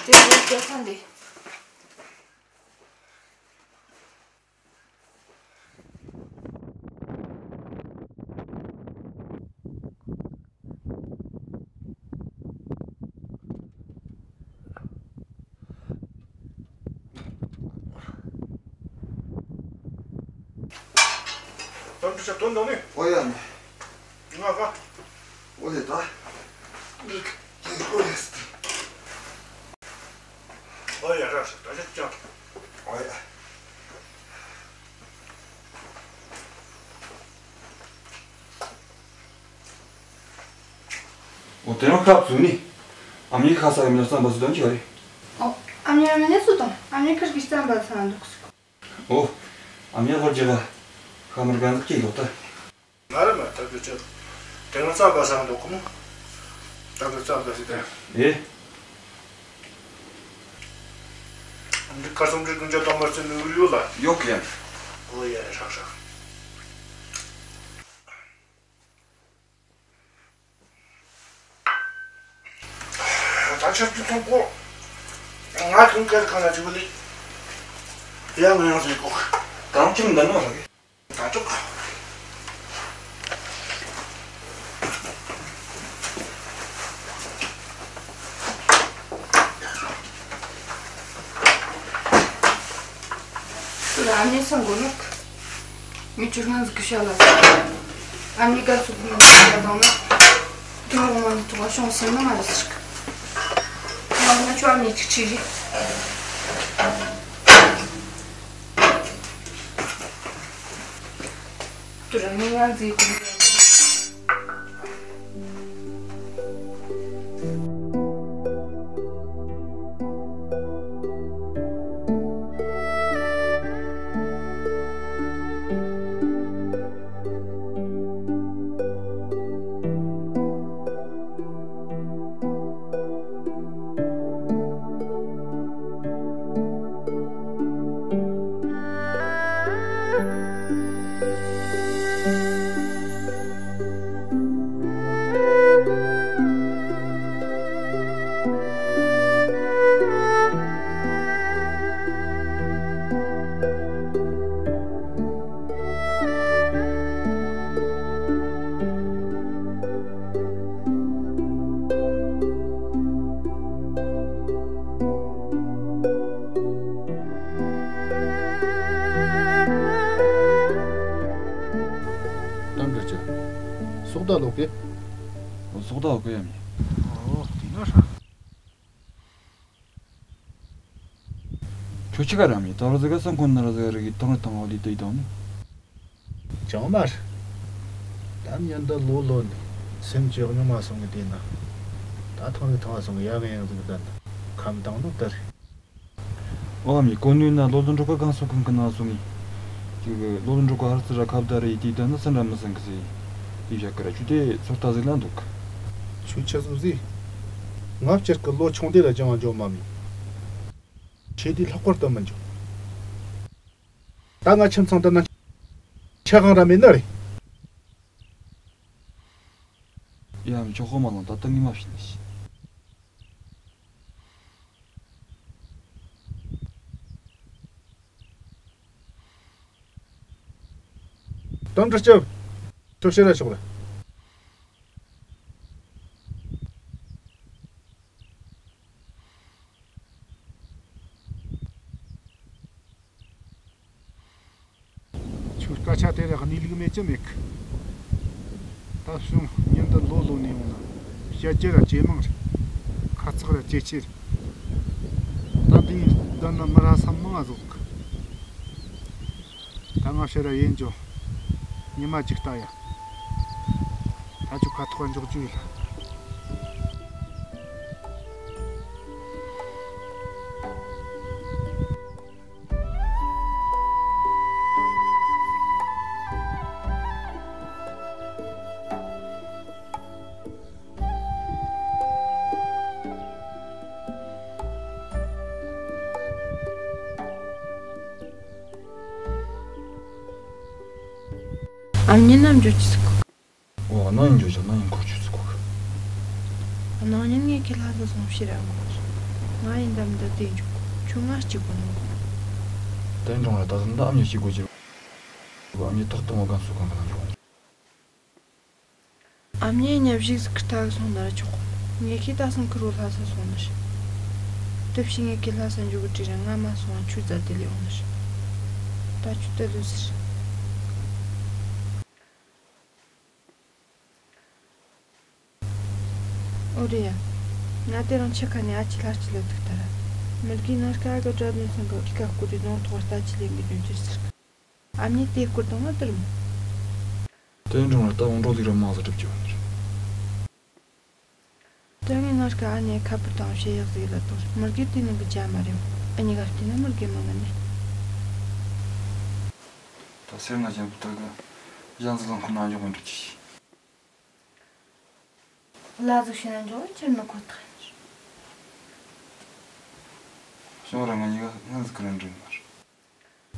དེ་ནས་སྐྱ་ས་འདི། དོན་དུ་ཆ་དོན་དང་ནི། ཨོ་ཡ་ནི། ང་ག་ཨོ་ལེ་ད། ཨོ་ལེ་སི། ཨོ་ཡ་ར་ས་ད་ཆ་ཅང་། ཨོ་ཡ། ཨོ་དེ་རིང་སྐབས་བཟུང་ནི། ཨ་མྱེས་ཁ་ས་གི་མི་ལ་རྩམ་པ་སུ་དང་ཁྱོད་རེད། ཨོ། ཨ་མྱེས་ཨ་མྱེས་སུ་དང་ཨ་མྱེས་ཁིར་གི་རྩམ་པ་ཚང་འདུག་སུ། ཨོ། ཨ་མྱེས་ཧོར་རྒྱ་ག་ཁ་མར་གང་ཟག་ཅིག་ལོག་ད། ང་རེ་མ་ཐབས་ཀྱི་ཆེད། དེ་རིང་རྩམ་པ་ཚང་འདུག་གོ་མོ། ད་གི་རྩམ་པ་ཟེར་ཏེ། ཨེ། འདི་ཁ་སང་འདྲི་ཀུན་ཅག་དང་མར་ཚེ་ནུས་ཡོད་ལ། ཡོད་ཀྱི་ཡང་། ཨོ་ཡ་ཧྲག་ཧྲག་ད་ཆབ་ཀྱི་ཐོང་ཀོ། ང་ཐོང་ཀར་ཁང་ལ་ཅིག་ལི། ཡང་ང་ཡང་ཟེར་ཀོ། གང་ཅིག་འདི་ནོ་ར་གི། ད་ཅོག་ལ་ནི་སང་གོ་ནོག་མི་ཆུ་སྣང་ཟིག་གི་ཤ་ལ། ཨ་ནི་ག་ཚུགས་མི་ཤ་དང་ན། དུ་མོ་མ་ནི་ཐོག་ཤོང་སེམས་ན་མ་རེད་ཟིག་ང་ང་ཆུ་ཨ་ནི་ཅིག་ཆི་རི། དུ་ར་ནི་ང་ཟིག་གི། ད་ལོག་གི། ཨོ་སོག་ད་ཨོ་གི་ཡ་མི། ཨོ་དེ་ན་ཧྲ། ཁྱོད་ཆི་ག་ར་མི་ད་ར་ཟི་ག་སང་ཁོ་ན་ར་ཟི་ག་ར་གི་ཐང་རི་ཐང་ཨོ་དི་དེ་དང་ནི། ཅང་མ་ར། ད་མྱི་འདི་ལོ་ལོ་ནི་སེམས་ཅི་ཉུང་མ་སོང་གི་དེ་ན། ད་ཐང་རི་ཐང་སོང་གི་ཡ་གི་ཡང་ཟིག་ད་ན་ཁམས་དང་ནི་ད་རེད། ཨོ་མི་གོ་ནུས་ན་ལོ་ལོ་འགྲོ་ག་གང་སོ་གང་གི་ན་སོང་ངི། ཅིག་ལོ་ལོ་འགྲོ་ག་ཧར་ཙི་ར་ཁབ་ད་རེ་ཡི་དེ་ད་ན་སན་ར་མི་སང་གི་སི། དེ་བཞག་གི་ར་ཆུ་དེ་ཚོར་ལྟ་ཟིག་ལ་འདུག་ཆུ་ཆི་ཟིག་ཟིག་ང་བཅར་གི་ལོ་ཆུང་དེ་ལ་ཅང་འཇོག་མ་མི། ཆེ་དེ་ལྷག་པར་དུ་མི་འཇོག་ད་ང་ཁྱིམ་ཚང་དུ་ན་ཆ་གང་ར་མེད་ནི་རེད། ཡ་མི་ཆོག་ཁོ་མ་ལང་ད་ད་ངི་མ་བྱིན་ནི་ཤི། དམ་དྲི་ལྕབ། ཁྱོད་ཤེས་ར་ཤོག་ར། ཁྱོད་སྐད་ཆ་དེ་ར་གནས་ལུགས་མེད་ཀྱི་མེད་གི། ད་བྱུང་ཉིན་འདི་ལོ་ལོ་ནས་ཡོང་ན་བཤད་རྒྱུ་ར་ཇེ་མང་རེད། ཁ་ཚག་ར་ཇེ་ཆེ་རེད། ད་འདི་འདི་ན་མི་ར་སམ་མང་ང་ཟོག་གི། ད་ང་ཕྱིར་ར་ཡིན་འགྱོ། ཉི་མ་གཅིག་ལྟ་ཡ། ད་ཁྱོད་ཁ་ཐོག་འཇོག་རྒྱུ་ཡིན་ལ། ཨ་མྱེས་ནམ་འཇོག་ཅི་ཟིག་གོ། འོ་ནང་ཡིན་འཇོག་ཅིག་ནང་ཡིན་འཁོར་ཆུ་ཟིག་གོ། ནང་ཉིན་ངས་ཁྱེད་ལྷ་ས་སོང་ཕྱིར་ར་འགོ། ང་ཡིན་དམ་འདི་དེ་འཇོག་གོ་ཁྱོད་ང་གཅིག་གོ་ནོ། དེ་འབྲོང་ར་ད་ཟིན་ད་ཨ་མྱེས་གཅིག་གོ་ཅིག་ཨ་མྱེས་ཐོག་ཏུ་མོ་གང་སུ་གང་གང་འཇོག་ཨ་མྱེས་ཉ་བཞིག་ཟིག་ཁི་ཐག་སོང་ན་ར་ཆོག་གོ། ངས་ཁྱེད་ད་སང་ཁི་རོ་ལྷ་ས་སོང་ནི་ཤི། དེ་བཞིན་ངས་ཁྱེད་ལྷ་ས་འཇོག་གི་དྲི་ར་ང་མ་སོང་བ་ཆུ་རྫ་དེ་ལས་འོང་ནི་ཤི། ད་ཆུ་དེ་ལུས་ཟེར། ཨོ་རེད་ཡ། ང་དེ་རིང་ཆུ་ཁ་ནས་ཨ་ཅེ་ལྷ་སྐྱིད་ལ་ཐུག་ད་ར། མི་དགེ་ནང་སྐལ་གི་དགྲ་འདུལ་ཚང་གི་ཁི་ཀ་སྐོར་དུ་ནང་ཐོག་ལྟ་ཅི་ལེན་གི་དོན་ཅི་ཟེར་གི། ཨ་མྱེས་དེ་སྐོར་དང་ང་དེར་མོ། དེ་འབྲོང་ལ་ད་འོང་འགྲོ་ཟིག་ར་མང་ཟིག་གྲུབ་ཀྱི་ཡོད་ནི་རེད། དོན་ངའི་ནང་སྐལ་ཨ་ནེ་ཁ་པར་དང་བཤད་ཡག་ཟིག་ལ་དང་མི་དགེ་དེ་ནང་གི་ཇ་མ་རེད། ཨ་ཉི་ག་བལྟས་ན་མི་དགེ་མང་གི་ནི། ད་སེར་ང་ཅན་པོ་ད་གི་གཞན་ཟིག་ལང་ཁོ་ན་འཇོག་མི་འགྲོ་ཅི། ལ་ཟིག་བྱས་ན་འཇོག་ཁྱེར་ནི་ཁོ་ཐག་ཡིན། བྱུང་ར་ང་གཉིས་ཀ་སྔོན་ཟིག་གི་རིན་འགྲིག་མ་རེད།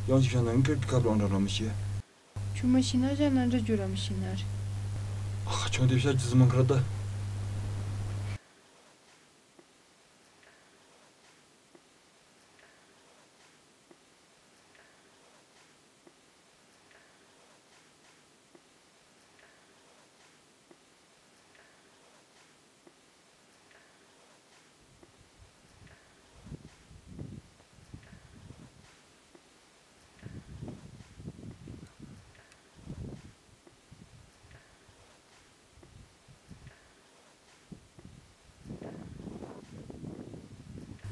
ཡང་ཅིག་བྱས་ན་ངས་ཁྱོད་ཀྱི་ཁ་པར་འདྲ་འདྲ་མི་ཤེས། ཁྱོད་མི་ཤེས་ན་གཞན་ན་འདྲི་རྒྱུ་ར་མི་ཤེས་ན་རེད། ཨ་ཁ་ཆུང་དེ་བཤད་རྒྱུ་ཟིག་མིན་ཁར་ད།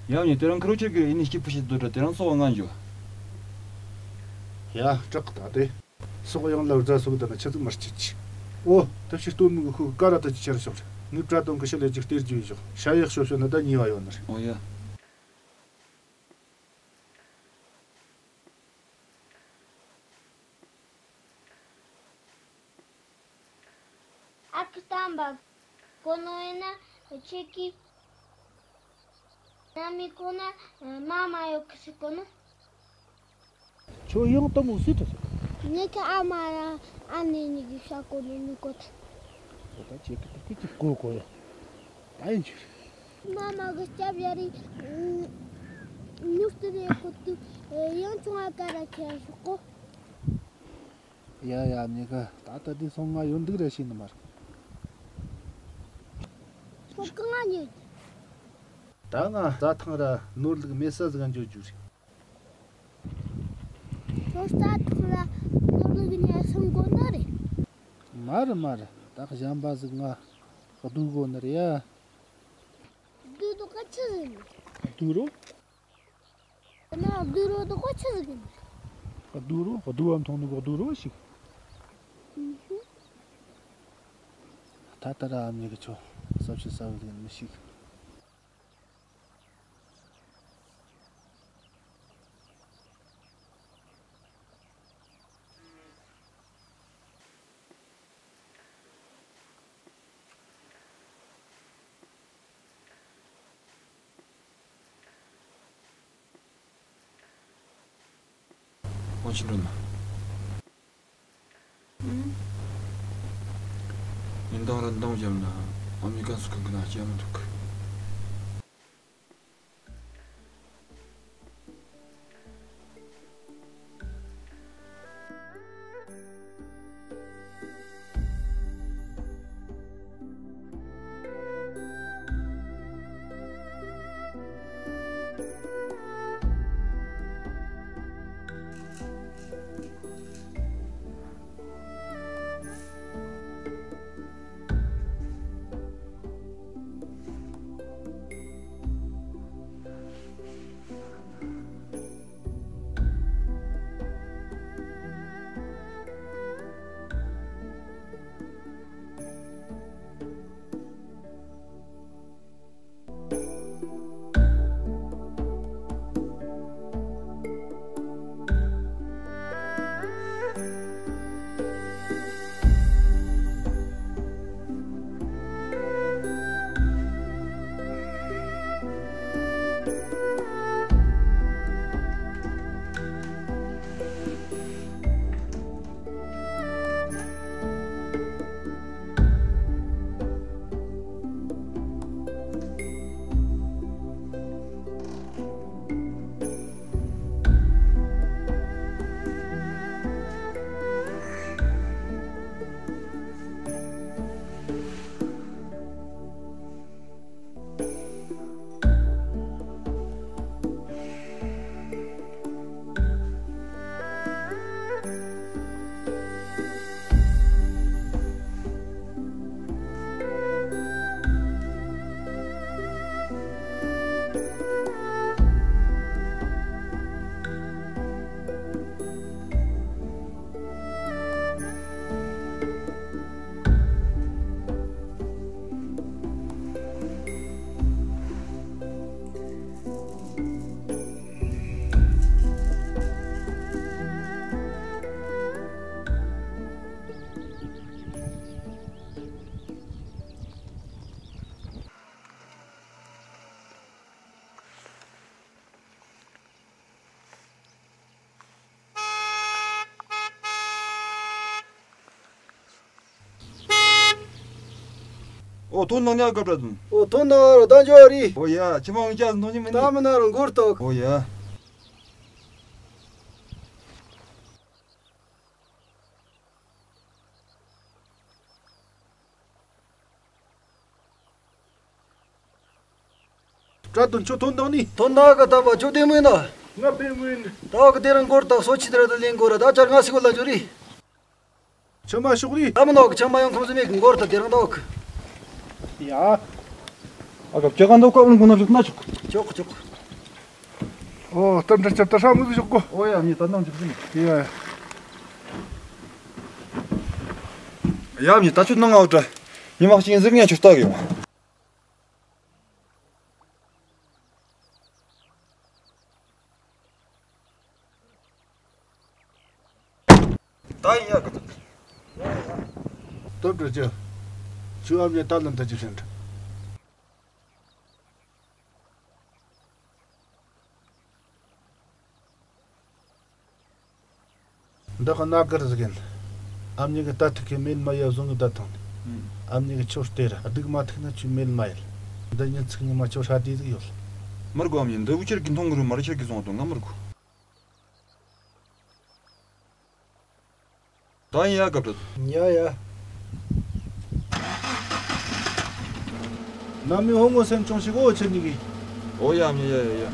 ཡང་ནི་དེ་རིང་ཁུ་རུ་ཆེ་གི་ཨི་ནི་སྐྱིད་པོ་ཞིག་འདུག་དྲ་དེ་རིང་སོག་ང་འཇུ། ཡ་སྐྲག་ད་དེ། སོག་ཡང་ལ་རྫ་སོག་ད་ན་ཆི་ཟིག་མར་ཆི་ཆི། ཨོ་ད་ཕྱི་སྟོད་མི་གི་ཁུ་ག་ར་ད་ཅི་ཆེར་ཤོག་ངའི་བྲ་དོན་གི་ཤི་ལས་ཅིག་སྟེར་རྒྱུ་ཡི་ཤོག་ཤ་ཡག་ཤོ་ཤོ་ན་ད་ཉེ་བ་ཡོད་ནི་རེད། ཨོ་ཡ། ཨ་ཁུ་སྟོན་པ། གོ་ནོ་ཡིན་ན་ཁྱེད་ཀྱིས་ན་མི་གོ་ན་མ་མ་ཡོད་གི་སི་གོ་ནོ། ཁྱོད་ཡང་དུ་མོ་སུས་དུ་སོང་། ངས་ཁ་ཨ་མ་ར་ཨ་ནེ་གཉིས་ཀྱི་ཤ་གོ་ནོ་མི་གོ་ཐལ། ཁྱོད་ད་ཁྱེད་ཀྱི་ད་ཁྱེད་ཀྱི་གོ་གོ་ཡ། ད་ཡིན་ཆུ། མ་མ་གི་སྐྱབས་ཡ་རི་ཉུག་ཏུ་རེ་གོ་ཏུ་ཡང་ཆུང་ཨ་ཀ་ར་ཁྱེར་ཤོག་གོ། ཡ་ཡ་མྱི་ག་ད་ལྟ་དེ་སོང་ང་ཡོད་འདུག་ར་ཤེས་ནི་མ་རེད། ཁྱོད་གང་ང་ཉོས། ད་ང་རྩྭ་ཐང་ར་ནོར་ལུག་མེད་ས་ཟིག་འགྱོ་རྒྱུ་རེད། ཁྱོད་རྩྭ་ཐང་ར་ནོར་ལུག་ཉལ་སོང་དགོ་ནི་རེད། མ་རེད་མ་རེད། ད་གཞན་པ་ཟིག་ང་སྡུག་གོ་ནི་རེད་ཡ། སྡུག་དོ་ག་ཆི་ཟིག་ནི། སྡུག་རོ། ན་སྡུག་རོ་དོ་ག་ཆི་ཟིག་ནི། སྡུག་རོ། སྡུག་བ་མཐོང་ནི་གོ་སྡུག་རོ་ཞིག་ད་ལྟ་ར་ཨ་མྱེས་གི་ཆོ་ས་ཆི་ས་བི་ཟིག་མི་ཤིག་ཁོང་ཕྱིན་འགྲོ་ན། ཉིན་དང་ར་འདང་བརྒྱབ་ན་ཨ་མི་ཀན་སུ་གང་གི་ན་སྐྱེ་མི་འདུག་ཨོ་ཐོན་ནང་ཉག་ག་པྲ་དུན། ཨོ་ཐོན་ནང་རོ་ད་འཇོ་རི། ཨོ་ཡ། ཁྱི་མང་ངི་ཅག་ནོ་ཉི་མི་ནི། ད་མི་ན་རོ་འགོར་ཏོག་ཨོ་ཡ། པྲ་དུན་ཆོ་ཐོན་དང་ནི། ཐོན་ན་ག་ད་བ་ཆོ་དེ་མོ་ཡིན་ན། ང་པེ་མོ་ཡིན། ད་ག་དེ་རང་འགོར་ཏོག་སོ་ཆི་དེ་ར་དུ་ལེན་འགོར་ར་ད་ཅར་ང་སི་གོ་ལ་འཇོ་རི། ཆུ་མ་ཤོག་རི། ད་མི་ནོག་ཆུ་མ་ཡོང་ཁོང་ཚོ་མེད་གི་འགོར་ད་དེ་རང་འདོག་ཡ། ཨ་ག་བཅའ་ག་འདོག་ཀ་བུན་གོ་ན་བཞུགས་ན་ཆོག་ཆོག་ཆོག་ཨོ་ཏམ་ཏྲ་ཅབ་ཏ་ཧྲ་མི་བཞུགས་གོ་ཨོ་ཡ་མྱི་ད་ནང་བཞུགས་ཟིན། ཡ། ཡ་མྱི་ད་ཆུ་ནང་ཨོ་ཏྲ། ཉི་མ་གཅིག་ཟིག་ངས་ཆུ་ལྟ་གི་ཡོང་། ད་ཡིན་ཡག་གི་འདུག་སྟོབས་འགྲོ་རྒྱུ། ཆུ་ཨ་མྱེས་ད་ལམ་ད་ཅི་ཤན་འདྲ། འདི་ཁ་ན་གར་ཟིག་ཡིན། ཨ་མྱེས་གི་ད་ཐུག་གི་མེལ་མ་ཡ་བཟུང་གི་ད་ཐང་ནི། ཨ་མྱེས་གི་ཆོ་སྟེ་ར་སྡུག་མ་ཐུག་ན་ཆུ་མེལ་མ་ཡལ། འདི་ཉིན་ཚིག་ཉི་མ་ཆོ་ཧྲ་དེ་ཟིག་ཡོད། མི་དགོ་ཨ་མྱེས་འདི་འུ་ཆེར་གི་མཐོང་གི་རུ་མ་ར་ཆེར་གི་བཟུང་དོ་ང་མི་དགོ་ད་ཡིན་ཡ་སྐབས་དུ། ཉ་ཡ། ནམ་མི་ཧོ་ངོ་སེམས་ཆུང་ཞིག་འོ་ཆེ་ཉིག་གི། འོ་ཡ་མི་ཡ་ཡ་ཡ།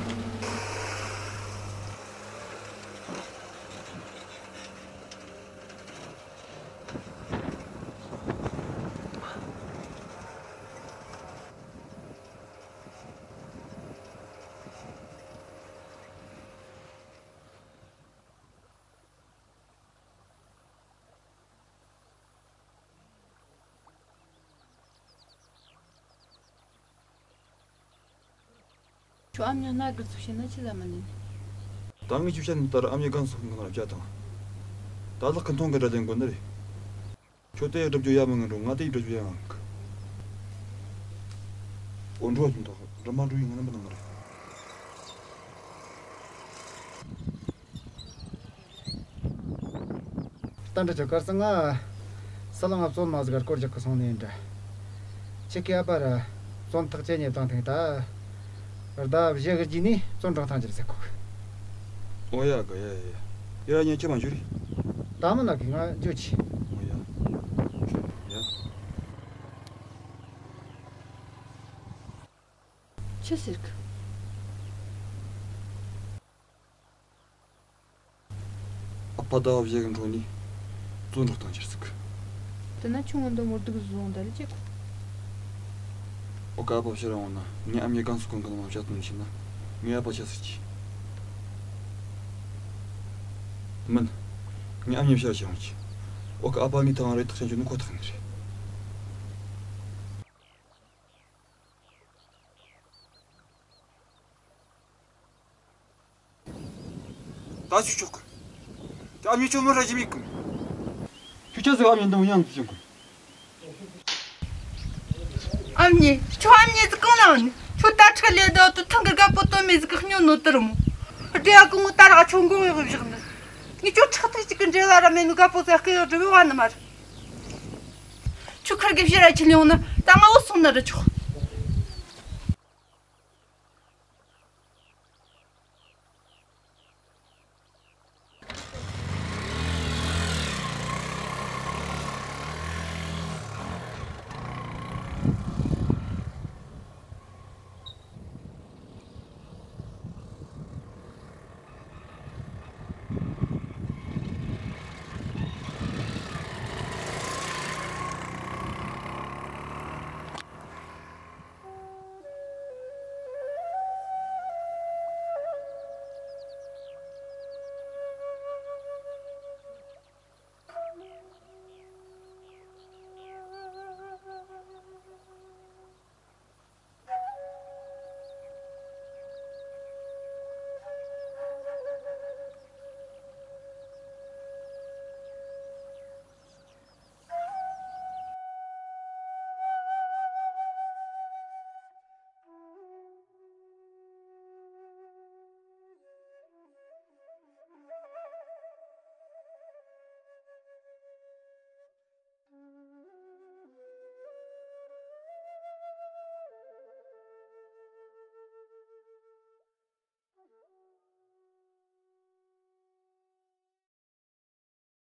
ཁྱོད་ཨ་མྱེས་སྣ་དགུ་ཚུགས་བྱས་ན་ཆི་ལ་མི་ནུས། ད་ངས་ཁྱོད་བཤད་ནི་ལྟར་ཨ་མྱེས་སྒང་སོགས་ཀྱི་ནང་ལ་བྱ་དང་། ད་ལག་གི་མཐོང་གི་འདྲ་ལེན་དགོས་ནི་རེད། ཁྱོད་དེ་ཡི་སྒྲུབ་རྒྱུ་ཡ་མི་ངན་འགྲོ། ང་དེ་ཡི་སྒྲུབ་རྒྱུ་ཡ་ངན་གི། འོ་འགྲོ་ཙམ་དང་འགྲུབ་མ་འགྲོ་ཡི་ངན་ནི་མི་ནང་མ་རེད། ད་འདྲ་ཆོག་གར་སང་ང་། ས་ལ་ང་བཙོན་མ་ཟིག་གར་སྐོར་རྒྱག་གི་སོང་ནས་འདྲ། ཁྱེད་ཀྱི་ཨ་ཕ་ར། བཙོན་ཐག་ཇེ་ཉེ་བཏང་ཐེངས་ད། ཟླ་བཞི་གི་རྗེས་ནས་བཙོན་དྲང་ཐང་ཅིར་ཟེར་གོ། ཨོ་ཡ་ག་ཡ་ཡ་ཡ། ཡ་ཉེ་ཆེ་མ་འཇུ་རི། ད་མི་ན་གི་ང་འཇུ་ཆི། ཨོ་ཡ། ཆོ་ཡ། ཆི་ཟེར་གི། ཨ་ཕ་ཟླ་བ་བཞི་གི་འགྲོ་ནས་བཙོན་འགྲོ་སྟངས་ཁྱེར་ཟིག། དེ་ན་ཁྱོད་ངོ་འདི་མོ་སྡུག་བཟོ་འདི་ལ་ཅི་གོ། ཨོ་ཀ་ཨ་ཕ་ཕྱིར་འོང་ན་ངས་ཨ་མྱེས་གང་སུ་གང་གི་ནང་བཤད་དོན་ཕྱིན་ན་ངས་ཨ་ཕ་ཆ་ཟིག་གྱིས། མིན། ངས་ཨ་མྱེས་ཕྱིར་ཕྱིར་འོང་གྱིས། ཨོ་ཀ་ཨ་ཕ་ངའི་ཐག་རེ་ཐག་ཆེན་གྱི་ནི་ཁོ་ཐག་ནི་རེད། ད་ཆུ་ཆོག་གི། ད་ཨ་མྱེས་ཁྱོད་མོ་ར་ཞིམ་ཡིག་གི། ཁྱོད་ཆ་ཟིག་ཨ་མྱེས་འདི་མོ་ཡང་འདི་ཅན་གི། ཨ་མྱེས། ཁྱོད་ཨ་མྱེས་ཟིག་གང་ན་ནི། ཁྱོད་ད་ཁྲག་ལས་ད་དུ་ཐང་གི་རྒད་པོ་དོན་མེད་ཟིག་གི་སྨྱོ་ནོ་དུ་རུ་མོ། སྡེ་བ་གི་ངོ་ད་ར་ཁྱོད་མགོ་གཡོག་བཞག་ནི། ངས་ཁྱོད་ཁྲག་ཐིག་ཅིག་གི་འབྲེལ་བ་ར་མེད་ནི་རྒད་པོ་ཟིག་སྐད་གཡོག་སྒྲུབ་བ་ནི་མ་རེད། ཁྱོད་ཁར་གི་ཕྱིར་ར་ཁྱེར་ཡོང་ན་ད་ང་བུད་སོང་ན་ར་ཆོག།